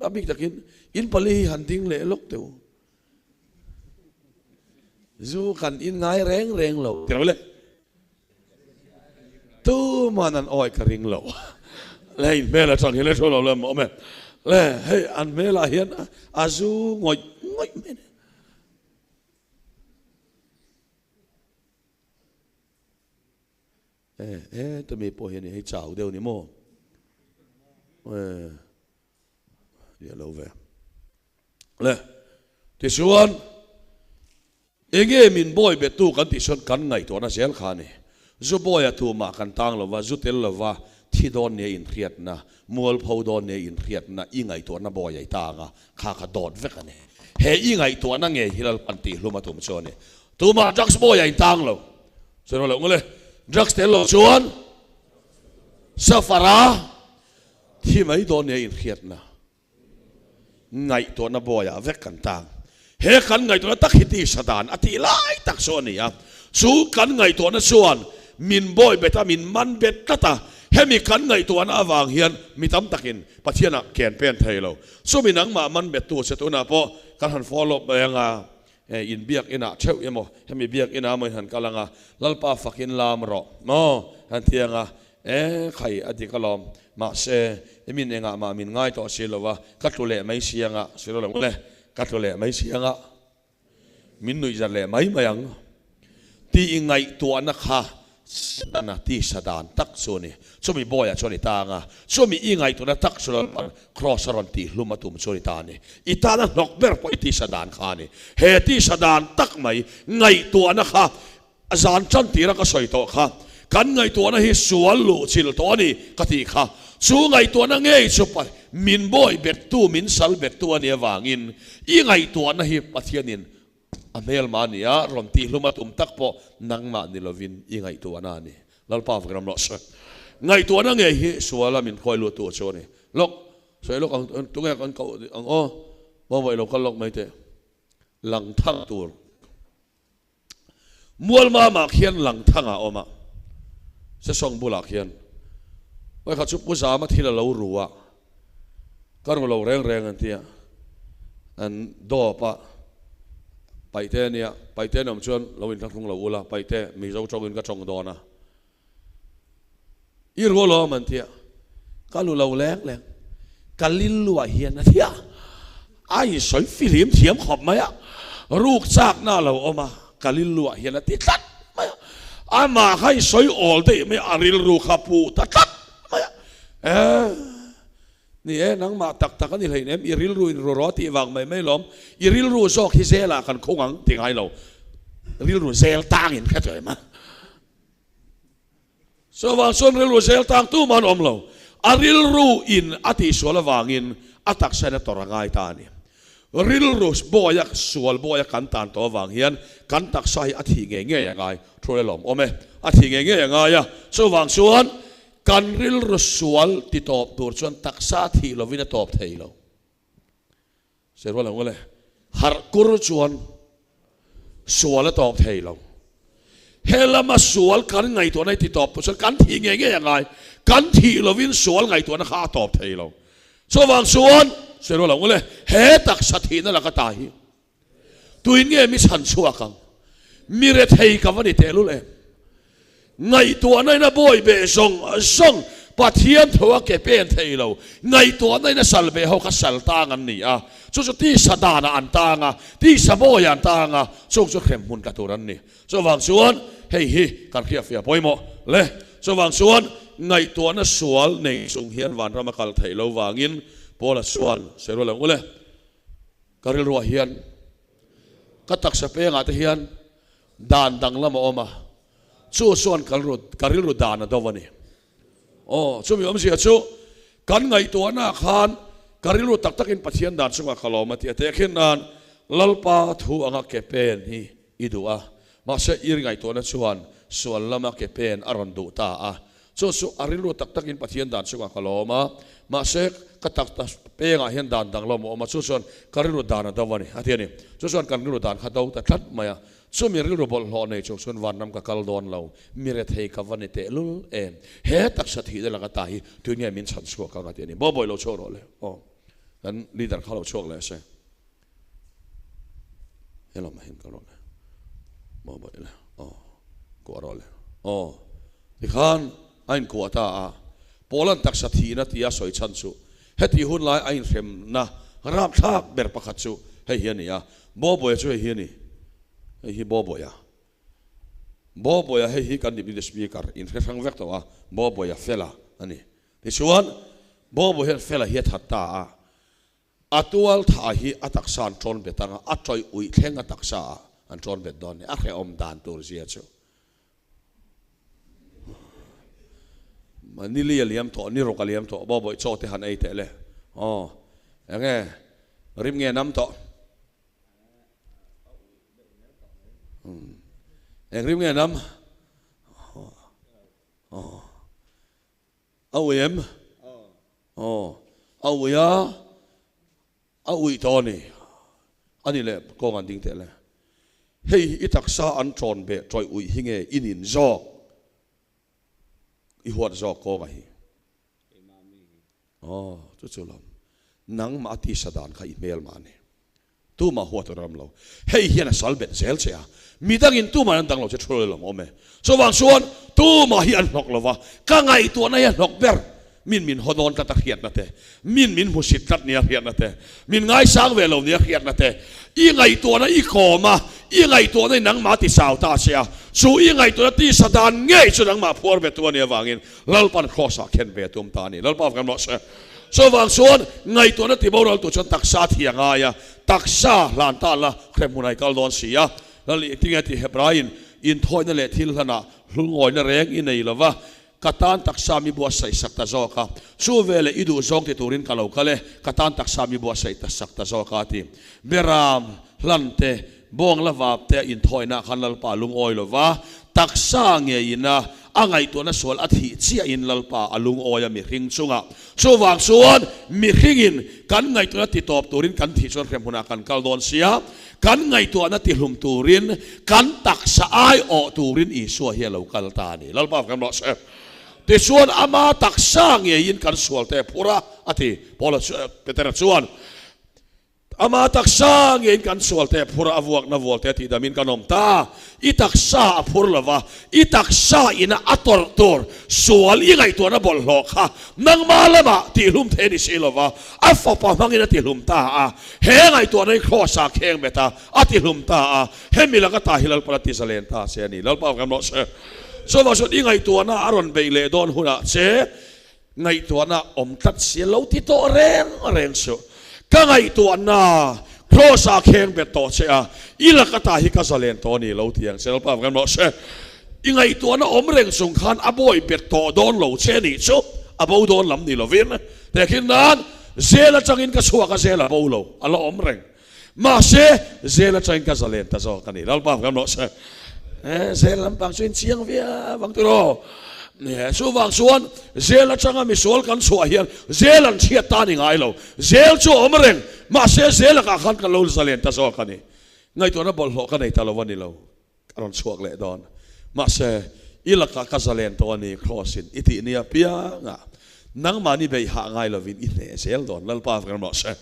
S1: a bik takin in pali hi han ding leh lawk teh u. Zu kan in ngai reng reng lo ti lo le. Tuman an awi ka ring lo. Le in hmel atang hian le thu lo le awm e. Le hei an hmelah hian a zu ngawih ngawih mai ni. E e tumi pawh hian hei chau deuh ni maw. E Nia lo ve. Le, tichuan enge min bawi bettu kan tih chuan kan ngaihtuahna zel kha a ni. Zu bawia tumah kan tang lova, zu tel lova thi dawn nia inhriatna, mualpho dawn nia inhriatna i ngaihtuahna bawi a i tang a, kha kha dawt vek a ni. He i ngaihtuahna ngei hi Lalpan tihhlum a tum chu a ni. Tumah drugs bawi a intang lo. Chuan lo ngawle, drugs tel lo chuan safara Thi mai dawn nia inhriatna ngaihtuahna bawiah vek kan tang. He kan ngaihtuahna tak hi tisa dan a tih lai tak chu a ni a. Chu kan ngaihtuahna chuan min bawi bet a, min man bet tlat a. Hemi kan ngaihtuahna avang hian mi tam takin Pathianah ken pen thei lo. Chumi nangmah man bettu che tunah pawh kan han follow mai anga in biak inah theuh emaw hemi biak inah emaw in han kal anga Lalpa fakin lam rawh maw han ti anga E, khai a dik alawm. Mahse, i min engah mah min ngai tawh si lo a, ka tlu leh mai si anga, si lo lo le, ka tlu leh mai si anga, min nuih zat leh mai mai ang tih i ngaihtuahna kha Setana tisa dan tak chu a ni. Chumi bawiah chuan i tang a, chumi i ngaihtuahna tak chu Lalpan Kraws a rawn tihhlum a tum chu a ni ta a ni. I tana hnawk ber pawh i tisa dan kha a ni. He tisa dan tak mai ngaihtuahna kha A zan tan tira ka sawi tawh kha. Kan ngaihtuahna hi sual luh chilh tawh a ni ka tih kha. Chu ngaihtuahna ngei chu min bawi bettu, min sal bettu a nih avangin i ngaihtuahna hi Pathianin a hmelma a ni a, rawn tihlum a tum tak pawh nangmah ni lovin i ngaihtuahna a ni. Lalpa vek ram rawh se. Ngaihtuahna ngei hi suala min khawi luttu chu a ni. Lawk, sawi lawk ang, tunge kan koh ang aw? Maw i lo kal lawk mai teh. Lang thang tur. Mualmamah khian lang thangah a awm a, Sesawng bulah khian. Vawikhat chu Pu Zama thil a lo ru a, ka ru lo reng reng an ti a, an dawp a, Paihte a nia, Paihte an awm chuan lo inthlahrung lo ula, Paihte Mizo tawngin ka tawng dawn a, I ru alawm an ti a, ka lu lo leng leng, ka lilluah hian a ti a, a insawi fihlim thiam khawp mai a, ruk chakna a lo awm a, ka lilluah hian a ti tlat mai a, amah kha insawi awl daih mai a, a rilru kha puh ta tlat mai a, eh ni e, nangmah tak tak a ni hleinem, i rilru in ru rawh tih vang mai mai lawm, i rilru zawk hi zelah kan khung ang ti ngai lo, rilru zel tangin hre tawh em a. Chuvang chuan rilru zel tang tumah an awm lo. A rilru in a tihsual avangin a taksa in a tawrh a ngai ta a ni. Rilru bawia sual bawia kan tan tawh avang hian kan taksa hi a thih ngei ngei a ngai. Thu le lawm awm e. A thih ngei ngei a ngai a. Chuvang chuan kan rilru sual ti tawp tur chuan taksa thih lovin a tawp thei lo. Sawi rual ang ule, harh kur chuan sual a tawp thei lo. He lama sual kan ngaihtuahna hi ti tawp pawh chuan kan thih ngei ngei a ngai. Kan thih lovin sual ngaihtuahna kha a tawp thei lo. Chuvang chuan, sawi rual ang ule, he taksa thihna laka ta hi Tuin nge mi chhan chhuak ang? Mi rethei ka va ni tehlul em? Ngaihtuahna in a bawi beh zawng zawng Pathian tho a ke pen thei lo. Ngaihtuahna in a sal beh ho kha sal tang an ni a, chu chu tisa danah an tang a, tisa bawiah an tang a, chung chu hrem hmun tla tur an ni. Chuvang chuan hei hi kan hriatfiah pawimawh le. Chuvang chuan ngaihtuahna sual nei chung hian vanram a kal theih lo vangin Paula chuan sawi rual ang u le. Ka rilruah hian ka taksa pengah te hian dan danglam a awm a, chu chuan ka rilru ka rilru dan a do a ni. Aw, chumi awmzia chu kan ngaihtuahnaah khan ka rilru tak takin Pathian dan chungah ka lawm a ti a, tehkhin nan Lalpa thu anga ke pen hi i duh a, mahse i ngaihtuahna chuan sual lama ke pen a rawn duh ta a, Chu chu a rilru tak takin Pathian dan chungah ka lawm a, mahse ka tak ta pengah hian dan dang lawm a awm a, chu chuan ka rilru dan a do a ni, a ti a ni. Chu chuan kan rilru dan kha do ta tlat mai a, chumi rilru bawlhhlawh nei chung chuan vanram ka kal dawn lo, mi rethei ka va ni tehlul em, he taksa thihna laka ta hi tui nge min chhan chhuak ang a ti a ni. Bawbawi lo chhuak rawh le, aw kan leader kha lo chhuak leh se. Helam ah hian kal rawh le, bawbawi le, aw kuah rawh le, aw. Tikhan a inkuah ta a, Paula'n taksa thihna tia sawi chhan chu heti hun lai a inhremna rapthlak ber pakhat chu hei hi a ni a, Bawbawia chu hei hi a ni, hei hi Bawbawia, Bawbawia hei hi kan Deputy Speaker inhre hrang vek tawh a, Bawbawia fela a ni. Tichuan Bawbawia hian fela hi a that ta a, a tual tha hi a taksa an tawn bet ang a, a tawih uih thleng a taksa ah an tawn bet dawn a ni, a hrehawm dan tur zia chu. Nili a liam tawh, ni ruk a liam tawh, Bawbawih chaw te han ei teh le. Aw, enge rim nge nam tawh? Eng rim nge nam? Aw, a ui em? Aw, a ui a. A uih tawh a ni. A ni leh kawng an ding teh le. Hei hi i taksa an ṭawn beh ṭawih uih hi nge i nin zawk? I huat zawk kawnga hi. Aw, chu chu lam. Nangmah a tisa dan kha i hmel mah a ni. Tumah huat a ram lo. Hei hian a sal bet zel che a. Midangin tumah an dang lo che thu lo awm e. Chuvang chuan tumah hi an hnawk lo va, ka ngaihtuahna hi a hnawk ber. Min min haw dawn tlat a hriatna te, min min hmusit tlat nia hriatna te, min ngaisang ve lo nia hriatna te, i ngaihtuahna i kawm a, i ngaihtuahna i nangmah ti chau ta che a, chu i ngaihtuahna tisa dan ngei chu nangmah phuar ve tu a nih avangin Lalpan Kraws ah khen ve tum ta a ni. Lalpa kan rawh se. Chuvang chuan ngaihtuahna ti boral tur chuan taksa thi a ngai a, taksa hlan ta la hrem hmun ah i kal dawn si a. Lal i tinge tih Hebraiin. Inthawina leh thil hlanah hlungawina reng i nei lo va, ka tan taksa mi buatsaih sak ta zawk a. Chu veleh i duh zawng ti turin ka lo kal e, ka tan taksa mi buatsaih ta sak ta zawk a, a ti. Beram hlan te, bawng la vap te a inthawina khan Lalpa a lungawi lo va, taksa ngeiin a a ngaihtuahna sual a thih chiahin Lalpa a lungawi a mihring chungah. Chuvang chuan mihringin kan ngaihtuahna titawp turin kan thih chuan hremhmunah kan kal dawn sia, kan ngaihtuahna tihlum turin kan taksa aiawh turin Isua hi a lo kal ta a ni. Lalpa kan rawh se. Tichuan ama taksa ngeiin kan sual te phur a, a ti. Paula chu, Petera chuan, Ama taksa ngeiin kan sual te phur a, a vuakna vual te tihdamin kan awm ta. I taksa a phur lo va, i taksa ina a tawrh tur sual i ngaihtuahna bawlhhlawh kha nangma lamah tihlum thei a ni si lo va, a fapa hmangin a tihlum ta a. He ngaihtuahna hi Kraws-ah kheng bet a, a tihlum ta a. Hemi laka ta hi Lalpan a ti zalen ta che a ni. Lalpa kan rawh se. Chuvang chuan i ngaihtuahna a rawn beih leh dawn hunah che, Ngaihtuahna awm tlat si a lo ti tawh reng reng suh. Ka ngaihtuahna Kraws-ah kheng bet tawh che a, i laka ta hi ka zalen tawh a ni lo ti ang che. Lalpa kan rawh se. I ngaihtuahna awm reng chung khan a bawi bet tawh dawn lo che nih chu a bo dawn lam ni lovin. Tehkhin nan zel atangin ka chhuak a, zel a bo lo, a la awm reng. Mahse, zel atangin ka zalen ta zawk a ni. Lalpa kan rawh se. Zel lampang chu in chiang viau ang tiraw. Chuvang chuan zel atanga misual kan chhuah hian zel an chhiat ta a ni ngai lo. Zel chu a awm reng, mahse zel lakah khan kan lo zalen ta zawk a ni. Ngaihtuahna bawlhhlawh ka nei ta lo a ni lo. A rawn chhuak leh dawn. Mahse, i lakah ka zalen tawh a ni, Kraws-in i tih nia piangah nangmahni beih hah ngai lovin i hneh zel dawn, Lalpa vek rawh se.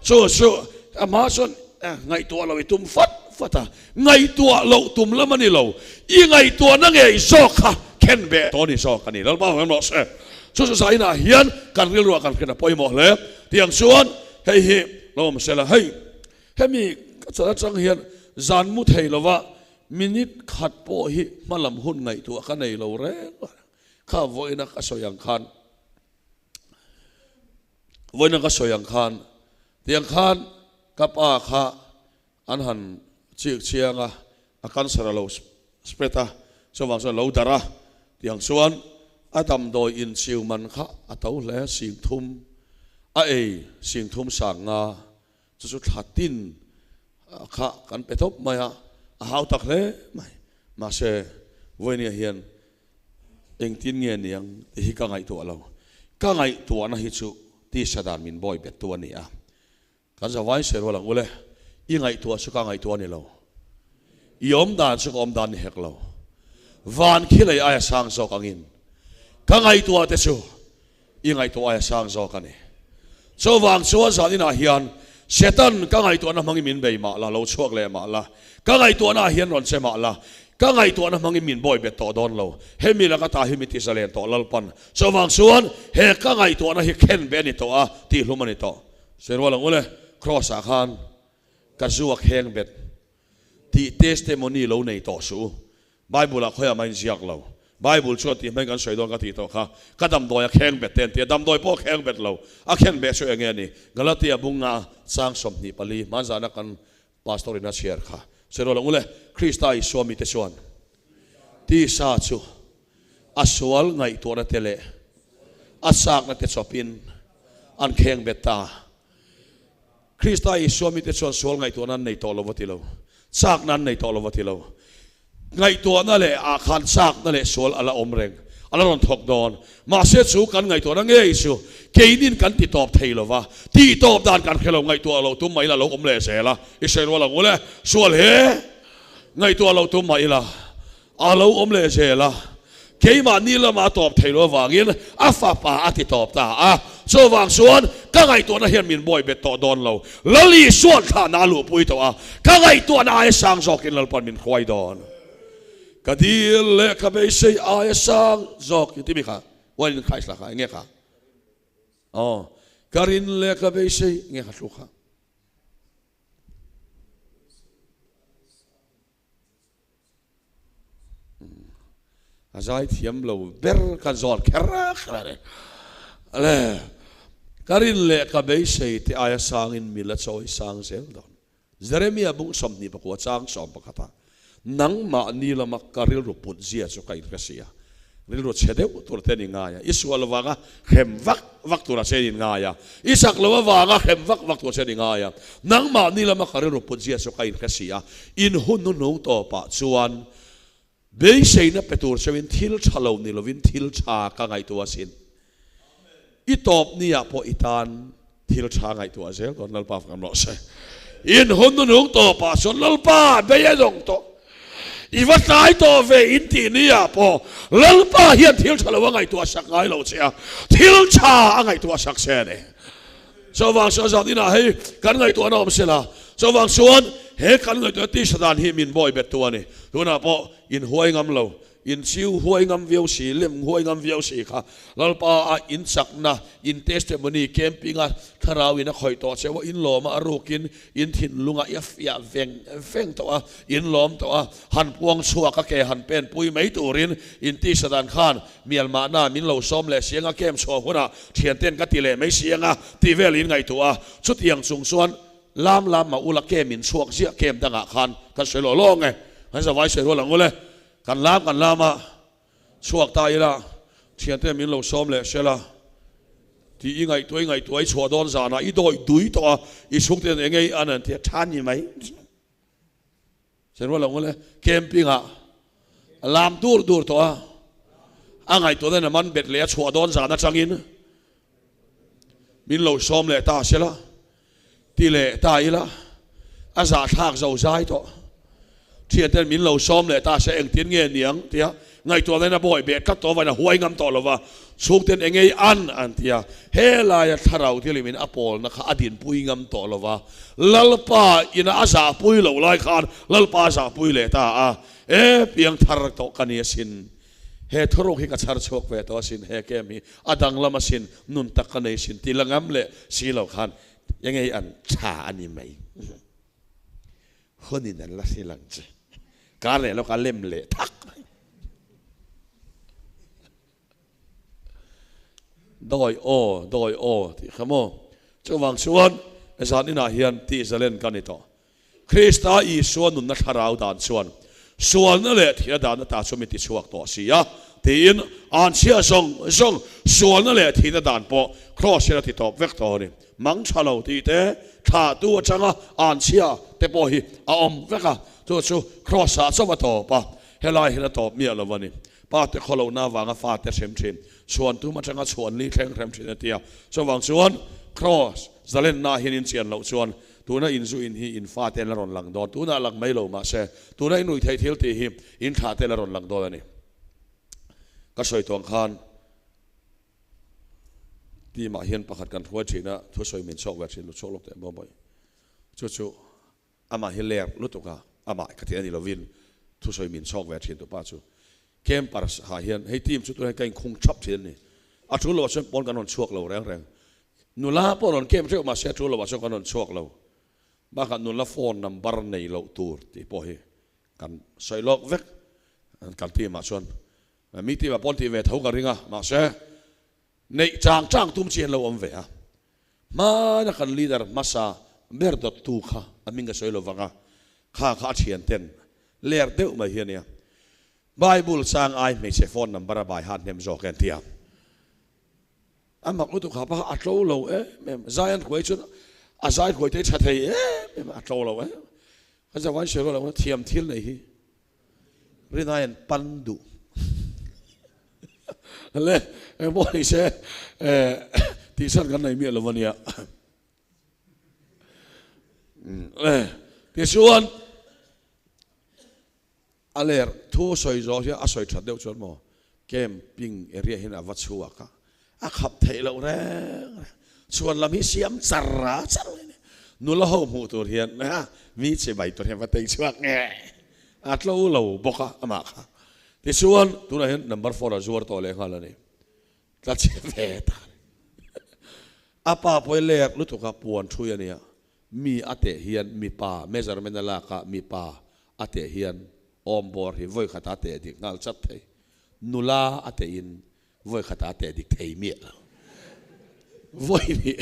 S1: Chu chu amah chuan ngaihtuah loh i tum fat fat a, ngaihtuah loh tum lam a ni lo, i ngaihtuahna ngei zawk kha khen ve tawh ni zawk a ni, Lalpa vek rawh se. Chu chu zainah hian kan rilruah kan hriat a pawimawh hle. Tiang chuan hei hi lo awm sela, hei Hemi ka chan atang hian zan mu thei lova minute khat pawh hi hmalam hun ngaihtuah ka nei lo reng a, kha vawiina ka sawi ang khan vawiina ka sawi ang khan tiang khan ka pa kha an han chik chiang a, a cancer a lo spread a, chuvang chuan a lo darh a, tiang chuan a damdawi inchiu man kha a to hle singthum a ei singthum sang nga. Chu chu thla tin kha kan pe tawp mai a, a hau tak hle mai. Mahse, vawinia hian engtin nge niang tih hi ka ngaihtuah lo. Ka ngaihtuahna hi chu tisa dan min bawi bettu a ni a. Kan zavai sawi rual ang ule, i ngaihtuah chu ka ngaihtuah a ni lo. I awm dan chu ka awm dan ni hek lo. Van khi lei aia sang zawk angin ka ngaihtuah te chu I ngaihtuah aia sang zawk a ni. Chuvang chuan zan inah hian Satan ka ngaihtuahna hmangin min bei mah la, lo chhuak leh mah la, ka ngaihtuahna ah hian rawn che mah la, ka ngaihtuahna hmangin min bawi bet tawh dawn lo. Hemi laka ta hi mi ti zalen tawh Lalpan. Chuvang chuan he ka ngaihtuahna hi khen ve a ni tawh a, tihhlum a ni tawh. Sawi rual ang ule, Kraws ah khan ka zu a kheng bet tih testimony lo nei tawh suh u. Bible ah khawiah mah inziak lo. Bible chuan tih hmang kan sawi dawn ka tih tawh kha. Ka damdawi a kheng bet te an ti a, damdawi pawh a kheng bet lo. A khen beh chu enge a ni? Galatia bunga chang 24 hmanzahna kan pastor in a chhiar kha. Sawi rual ang ule, Krista Isua mite chuan tisa chu a sual ngaihtuahna te leh a chakna te chawpin an kheng bet ta. Krista Isua mite chuan sual ngaihtuahna an nei tawh lo va ti lo. Chakna an nei tawh lo va ti lo. Ngaihtuahna leh ah khan chakna leh sual a la awm reng, a la rawn thawk dawn. Mahse chu kan ngaihtuahna ngei chu keinin kan ti tawp thei lo va, tih tawp dan kan hre lo, ngaihtuah loh tum mah ila lo awm leh zel a, i sawi rual ang ule, sual he ngaihtuah loh tum mah ila a lo awm leh zel a, keimahni lama a tawp thei lo avangin a fapa a ti tawp ta a. Chuvang chuan ka ngaihtuahna hian min bawi bet tawh dawn lo. Lal Isuan thlahna a luhpui tawh a, ka ngaihtuahna aia sang zawkin Lalpan min hruai dawn. Ka dil leh ka beisei aia sang zawk i ti mi kha, One in Christ lah kha enge kha? Aw, ka rin leh ka beisei enge kha thluk kha? A zai thiam lo ber ka zawn kher kher a ni. Ale, ka rin leh ka beisei te aia sangin mil a chawi sang zel dawn. Jeremia bung 24 chang 11 ah. Nangmahni lama ka rilru put zia chu ka inhre si a, rilru chhe deuh tur te ni ngai a, i sual avanga hrem vak vak tura che ni ngai a, i chak lo avanga hrem vak vak tura che ni ngai a, nangmahni lama ka rilru put zia chu ka inhre si a, in hun hnuhnung tawpah chuan beiseina pe tur cheuhin thil tha lo ni lovin thil tha ka ngaihtuah asin. I tawp ni ah pawh i tan thil tha ngaihtuah zel dawn Lalpa fak rawh se. In hun nunung tawp ah chuan Lalpa bei a dawng tawh. I va tlai tawh ve in tih ni ah pawh Lalpa hian thil tha lo a ngaihtuah sak ngai lo che a, thil tha a ngaihtuah sak che a ni. Chuvang chuan zan inah hei kan ngaihtuahna awm sela, chuvang chuan he kan ngaihtuahna tisa dan hi min bawi bet tu a ni. Tunah pawh in huai ngam lo In chiu huai ngam viau si, lem huai ngam viau si kha Lalpa a in chakna, in testimony, camping a thlarau in a khawih tawh cheu a, in lawm a, a rukin in thinlung a fiah veng veng tawh a, in lawm tawh a, han puang chhuak a ke han pen pui mai turin in tisa dan khan mial mahna min lo sawm leh si anga camp chhuah hunah thianten ka ti leh mai si anga tih vel in ngaihtuah a, chutiang chung chuan lam lam mah ula camp in chhuak ziah camp dangah khan kan sawi lawh lawng e, kan zavai sawi rual ang ule. Kan lam kan lam a, chhuak ta ila, thiante min lo sawm leh sela tih i ngaihtuah i ngaihtuah i chhuah dawn zanah i dawih dui tawh a, i chhungte hian enge i an an ti a, tha ni mai. Sawi rual lo ngawt e, camping ah a lam dur dur tawh a, a ngaihtuah dawn a man bet leh a chhuah dawn zan atangin min lo sawm leh ta sela Ti leh ta ila, a zahthlak zo zai tawh. Thianten min lo sawm leh ta se engtin nge niang tia ngaihtuahna in a bawi beh tlat tawh avain a huai ngam tawh lova, chhungten engei an an ti a, helaia thlarau thil in a pawlna kha a dinpui ngam tawh lova, Lalpa ina a zahpui loh lai khan Lalpa a zahpui leh ta a, e piangthar tawh ka ni asin. He thuruk hi ka chhar chhuak ve tawh asin, he kem hi a danglam asin, nun tak ka nei asin tih la ngam leh si lo khan enge hi an tha a ni mai. Hunin an la hrilh ang che. Kar leh lawk a lem leh thak mai. Dawi aw, dawi aw tih kha maw. Chuvang chuan zan inah hian tih zalen ka ni tawh. Krista Isua nunna thlarau dan chuan sualna leh thihna dan ata chu mi tichhuak tawh si a, tiin anchhia zawng zawng sualna leh thihna dan pawh Kraws hian a ti tawp vek tawh a ni. Mang tha lo tih te, thlahtu atanga anchhia te pawh hi a awm vek a, chu chu Kraws-ah chauh a tawp a, helai hian a tawp miah lo a ni. Pa te khawlohna avanga fate hrem thin, chhuan tum atanga chhuan li thleng hrem thin a ti a, chuvang chuan Kraws zalenna hian inchian loh chuan Tuna in zu in hi in fate an la rawn lang dawn, tunah lang mai lo mahse tuna in ruih theih thil tih hi in thlah te la rawn lang dawn a ni. Ka sawi tawng khan team ah hian pakhat kan hruai thin a, thusawi min chhawk ve thin lu chhuak lawk teh maw mawi. Chu chu amah hi ler lutuk a, amah ka ti a ni lovin thusawi min chhawk ve thin tupa chu campers ah hian hei team chu tunah hian ka inkhung thap thin a ni. A tul loh ah chuan pawn kan rawn chhuak lo reng reng. Nula pawh rawn kem teuh mahse a tul loh ah chuan kan rawn chhuak lo. Bakah nula phone number nei loh tur tih pawh hi kan sawi lawk vek kan team ah chuan mi team ah pawh an tih ve tho ka ring a mahse neih chang chang tum chi an lo awm ve a. Hmana kan leader hmasa ber dawttu kha a hming ka sawi lo vang a, kha kha a thian ten ler deuh mai hi a nia. Bible chang ai hmeichhe phone number a bai hat hnem zawk e an ti a. A mak lutuk ha pa a tlo lo em em zai an hruai chuan a zai hruai te tha thei em em a tlo lo em kan zawai sawi rual lo thiam thil nei hi rinai an pan duh le engpawh ni se tih chhan kan nei miah lo ania le tichuan A ler thu sawi zawh hian a sawi that deuh chuan maw camping area hian a va chhuak a, a khap theih loh reng reng. Chhuan lam hi siam char a char mai ni. Nula ho hmuh tur hian mi che bai tur hian va tei chhuak nge a tlo lo bawk a amah kha. Tichuan tunah hian number four a zuar tawh leh nghal a ni. Tla che ve ta a ni. A pa pawh hi ler lutuk a puan thui a nia. Mi a teh hian mipa measurement a lak a mipa a teh hian awm bawr hi vawi khat a teh dik nghal chat thei. Nula a teh in vawi khat a teh dik thei miah lo. Vawi hnih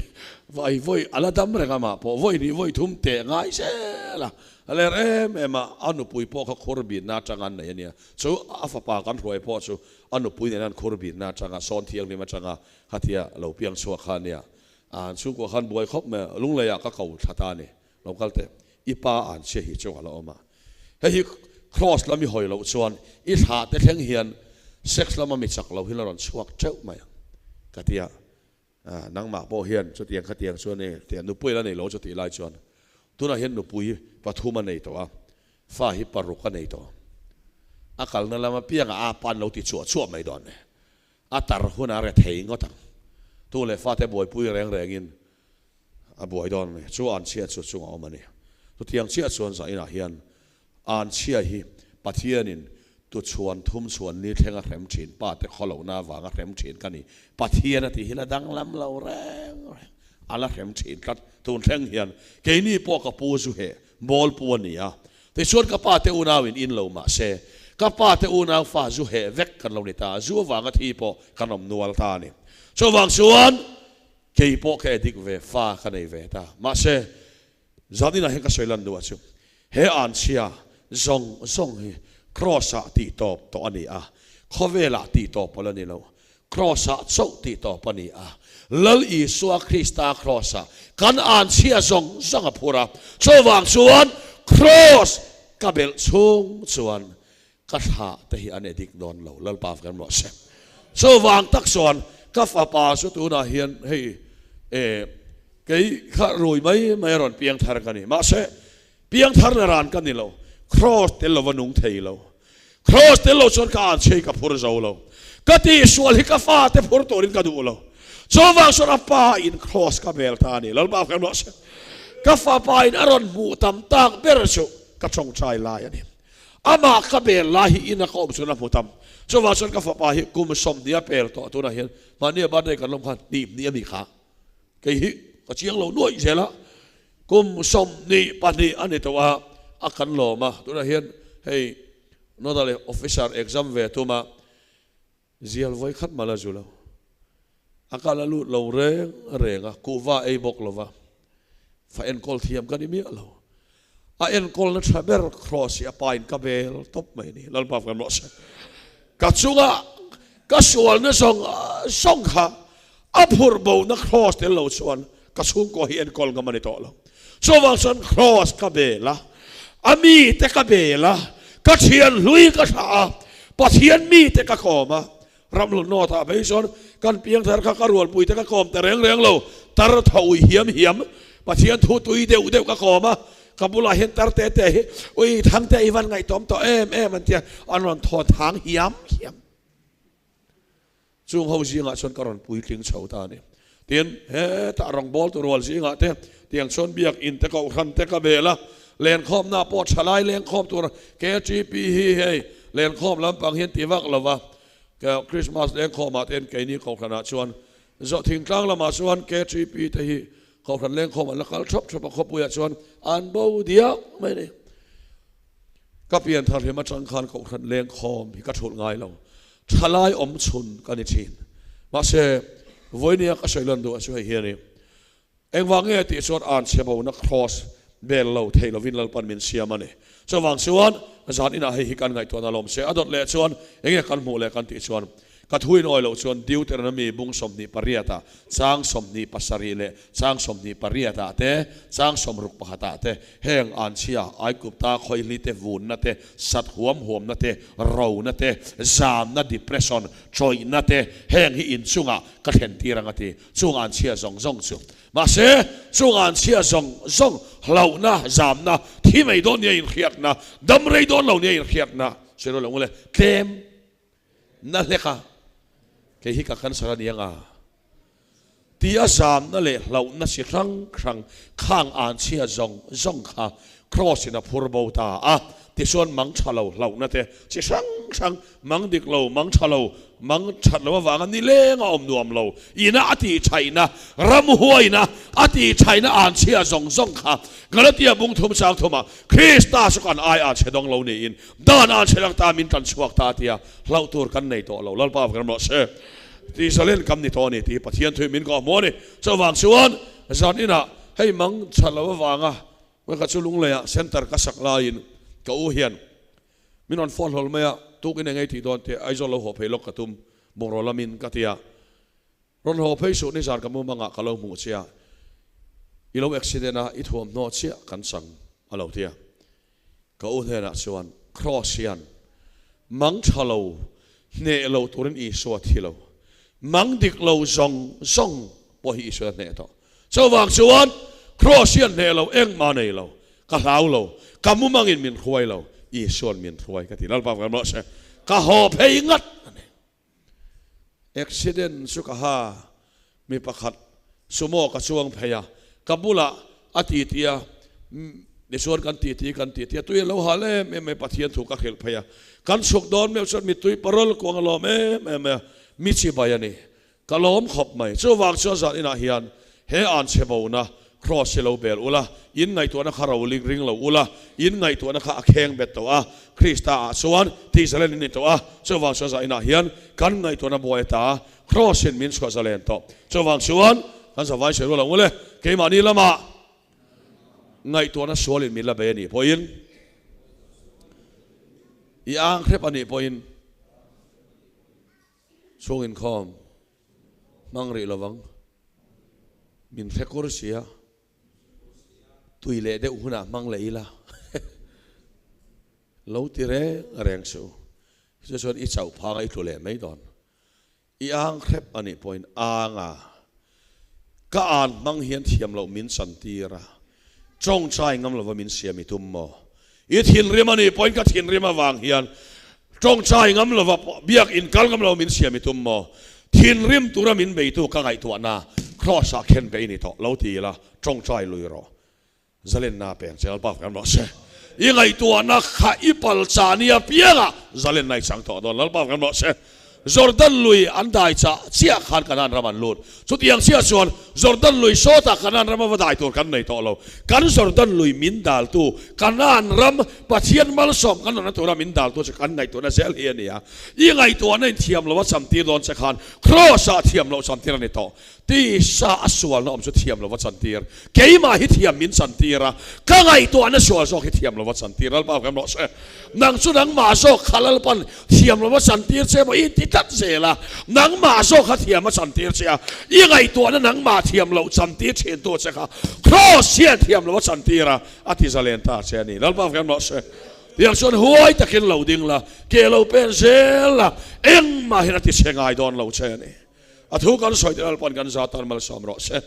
S1: vai vawi a la dam reng amah pawh vawi hnih vawi thum teh ngai zel. zel a, a ler em em a, a nupui pawh kha khur bitna atanga an nei a nia. Chu a fapa kan hruai pawh chu a nupui nena an khur bitna atanga sawn thianghlim atanga khatia lo piang chhuak kha a nia. An chhungkua khan buai khawp mai a, Lungleiah ka ko thla ta a ni. Lo kal teh, i pa an chhia hi chu a la awm a. Hei hi cross lam i hawi loh chuan i thlah te thleng hian sex lama mi chak lo hi la rawn chhuak teuh mai ang ka ti a. Nangmah pawh hian chutiang khatiang chuan e tia nupui la nei lo chutih lai chuan tunah hian nupui pathum a nei tawh a, fa hi paruk a nei tawh. A kalna lam apiangah a pa an lo ti chhuah chhuah mai dawn e. A tar hun a rethei ngawt ang. Tu leh fate buaipui reng rengin a buai dawn a ni. Chu anchhia chu chungah awm a ni. Chutiang chiah chuan zainah hian anchhia hi Pathianin tuchhuan thum chhuan ni thleng a hrem thin, pa te khawlohna avanga hrem thin ka ni. Pathian a tih hi la danglam lo reng reng. A la hrem thin tlat. Tun thleng hian keini pawh ka pu zu heh Bawlpu a ni a, tichuan ka pa te unauin in lo mah se, ka pa te unau fa zu heh vek kan lo ni ta a, zu avanga thi pawh kan awm nual ta a ni. Chuvang chuan kei pawh ka edik ve, fa ka nei ve ta. Mahse, zaninah hian ka sawi lan duh a chu, he anchhia zawng zawng hi Kraws-ah tih tawp tawh a ni a, khawvelah tih tawp pawh la ni lo. Kraws-ah chauh tih tawp a ni a. Lal Isua Krista Kraws-ah kan anchhia zawng zawng a phur a. Chuvang chuan Kraws ka belh chhung chuan ka thlah te hi an edik dawn lo. Lalpa kan rawh se. Chuvang tak chuan ka fapa chu tunah hian hei eh kei kha rui mai mai a rawn piang thar ka ni. Mahse piang thar na ran ka ni lo. Kraws tel lova nung thei lo. Kraws tel lo chuan ka anchhei ka phur zo lo. Ka tihsual hi ka fate phur turin ka duh lo. Chuvang chuan a pa in kraws ka bel ta a ni. Lalpa ka hmuh se. Ka fapa in a rawn hmuh tam tak ber chu ka tawngtai lai a ni. Amah ka bel lai hi ina ka awm chuan a hmu tam. Chuvang chuan ka fapa hi kum 20 a pel tawh tunah hian mahni a birthday kan lawm khan hnih hnih a mi kha. Kei hi ka chiang lo nuaih zel a. Kum 22 a ni tawh a, a kan lawm a, tunah hian hei Nodal Officer exam ve tum a, zial vawi khat mal a zu lo. A kal a lut lo reng reng a, kuhva ei bawk lo va, fa enkawl thiam ka ni miah lo. A enkawlna tha ber Kraws hi a pa in ka bel tawp mai a ni, Lalpa kan rawh se. Ka chunga ka sualna zawng zawng kha A phurh bona Kraws tel lo chuan ka chhungkaw hi enkawl ngam a ni tawh lo. Chuvang chuan Kraws ka bel a, a mite ka bel a, ka thian hlui ka thlah a, Pathian mite ka kawm a. Ramhlun North ah phei chuan kan piangthar kha ka rualpui te ka kawm ta reng reng lo, tar tho ui hiam hiam, Pathian thu tui deuh deuh ka kawm a, ka bulah hian tar te te hi ui thangte i van ngaihtuam tawh em em an tia, an rawn thaw thang hiam hiam. Chung ho zingah chuan ka rawn puitling chho ta a ni. Tin, hetah rawngbawltu rual zingah te tiang chuan biakinn te kohhran te ka bel a, lenkhawmna pawh thalai lengkhawm tur KTP hi hei lenkhawm lampang hian ti vak lo va, Christmas lengkhawmah te hian keini kohhranah chuan zawh thingtlang lamah chuan KTP te hi kohhran lengkhawm an la kal thap thap a, khawpuiah chuan an bo diak mai a ni. Ka pian thar hlim atang khan kohhran lengkhawm hi ka thulh ngai lo. Thalai awm chhun ka ni thin. Mahse, vawinia ka sawi lan duh a chu hei hi a ni. Engvang nge tih chuan an chhe bona kraws bel lo thei lovin Lalpan min siam a ni. Chuvang chuan zan inah hei hi kan ngaihtuahna lawm se. A dawt leh chuan enge kan hmuh leh kan tih chuan Ka thu in awi loh chuan Deuteronomy bung 28 ah chang 27 leh chang 28 ah te, chang 61 ah te heng anchhia, Aigupta khawihli te vunna te, sat huam huamna te, rona te, zamna, depression, chawihna te heng hi inchungah ka thlen tir ang a ti. Chung anchhia zawng zawng chu. Mahse, chung anchhia zawng zawng hlauhna, zamna, thi mai dawn nia inhriatna, dam rei dawn lo nia inhriatna, sawi rawh lo ngule, tlem Na hlek a, kei hi ka cancer a ni anga ti a zamna leh hlauhna si hrang hrang khang anchhia zawng zawng kha Kraws in a phur bo ta a, tichuan mang tha lo hlauhna te chi hrang hrang, mang dik lo, mang tha lo, mang that lo avanga nileng a awm nuam lo, ina a tih thaihna, ramhuaina a tih thaihna anchhia zawng zawng kha Galatia bung thum chang thumah Krista chu kan ai anchhe dawng lo niin Dan a chhe lang ta min tan chhuak ta tia hlauh tur kan nei tawh lo. Lalpa kan rawh se. Tihzalen kam ni tawh a ni tih Pathian thui min kawh hmuh a ni. Chuvang chuan zan inah hei mang chhan lo avanga Vawikhat chu Lungleiah centre ka sak laiin ka u hian min rawn phone hlawl mai a, tukin eng ei tih dawn teh Aizawl lo haw phei lawk ka tum bungraw lamin ka ti a. Rawn haw phei suh nizan ka mumangah ka lo hmuh che a, i lo accident a i thuamhnaw chiah kan chang a lo ti a. Ka u hnenah chuan Cross hian mang tha lo hneh lo turin Isua thi lo, mang dik lo zawng zawng pawh hi Isua hneh tawh. Chuvang chuan Cross hian hneh lo engmah nei lo, ka hlau lo, ka mumangin min hruai lo, Isua'n min hruai ka ti. Lalpa vang rawh se, ka haw phei ngat a ni. Accident chu ka ha, mi pakhat sumo ka chuang phei a, ka bulah a titi a, tichuan kan titi kan titi a, tui a lo hal em em mai, Pathian thu ka hrilh phei a, kan chhuk dawn meuh chuan mittui parol kuang a lawm em em mai a, mi chibai a ni. Ka lawm khawp mai. Chuvang chuan zan inah hian he an chhe bona Kraws hi lo bel ula, in ngaihtuahna kha ro ling ring lo ula, in ngaihtuahna kha a kheng bet tawh a, Krista ah chuan tih zalen in ni tawh a, chuvang chuan zan inah hian kan ngaihtuahna buai ta Kraws in min chhuah zalen tawh. Chuvang chuan kan zavai sawi rual ang ule, keimahni lamah ngaihtuahna sual in min la bei a nih pawhin, i ang hrep a nih pawhin, Chhung inkhawm hmang rih lovang, min hre kur sia, tui leh deuh hunah hmang leh ila lo ti reng reng suh u. Chu chuan i chauh phanga i tlu leh mai dawn. I ang hrep a nih pawhin ang a, ka an hmang hian thiam loh min chantir a, Tawngtai ngam lova min siam i tum maw? I thinrim a nih pawhin ka thinrim avang hian tawngtai ngam lova biak in kal ngam lova min siam i tum maw? Thinrim tura min beitu ka ngaihtuahna Kraws ah khen pe i ni tawh lo ti ila tawngtai lui rawh. Zalenna peng che Lalpa kan rawh se. I ngaihtuahna kha i pal chah nia piangah zalenna i chang tawh dawn Lalpa kan rawh se. Jordan lui an dai chah chiah khan Kanaan ram an lut. Chutiang chiah chuan Jordan lui sawtah Kanaan rama va dai tur kan nei tawh lo. Kan Jordan lui min daltu Kanaan ram Pathian malsawm kan rawnna tura min daltu chu kan ngaihtuahna zel hi a ni a. I ngaihtuahna in thiam lo a chamtir dawn che khan Kraws-ah thiam loh chamtir a ni tawh. Tisa a sualna awm chu thiam lova chantir. Keimah hi thiam min chantir a, ka ngaihtuahna sual zawk hi thiam lova chantir. Lalpa kan rawh se. Nang chu nangmah zawk kha Lalpan thiam lova chantir che maw i inti tlat zel a, nangmah zawk kha thiam a chantir che a, i ngaihtuahna nangmah thiam loh chantir thintu che kha Kraws hian thiam lova chantir a, a ti zalen ta che a ni. Lalpa kan rawh se. Tiang chuan huai takin lo ding la, ke lo pen zel la, engmah hian a ti che ngai dawn lo che a ni. A thu kan sawi te Lalpan kan za tan malsawm rawh se.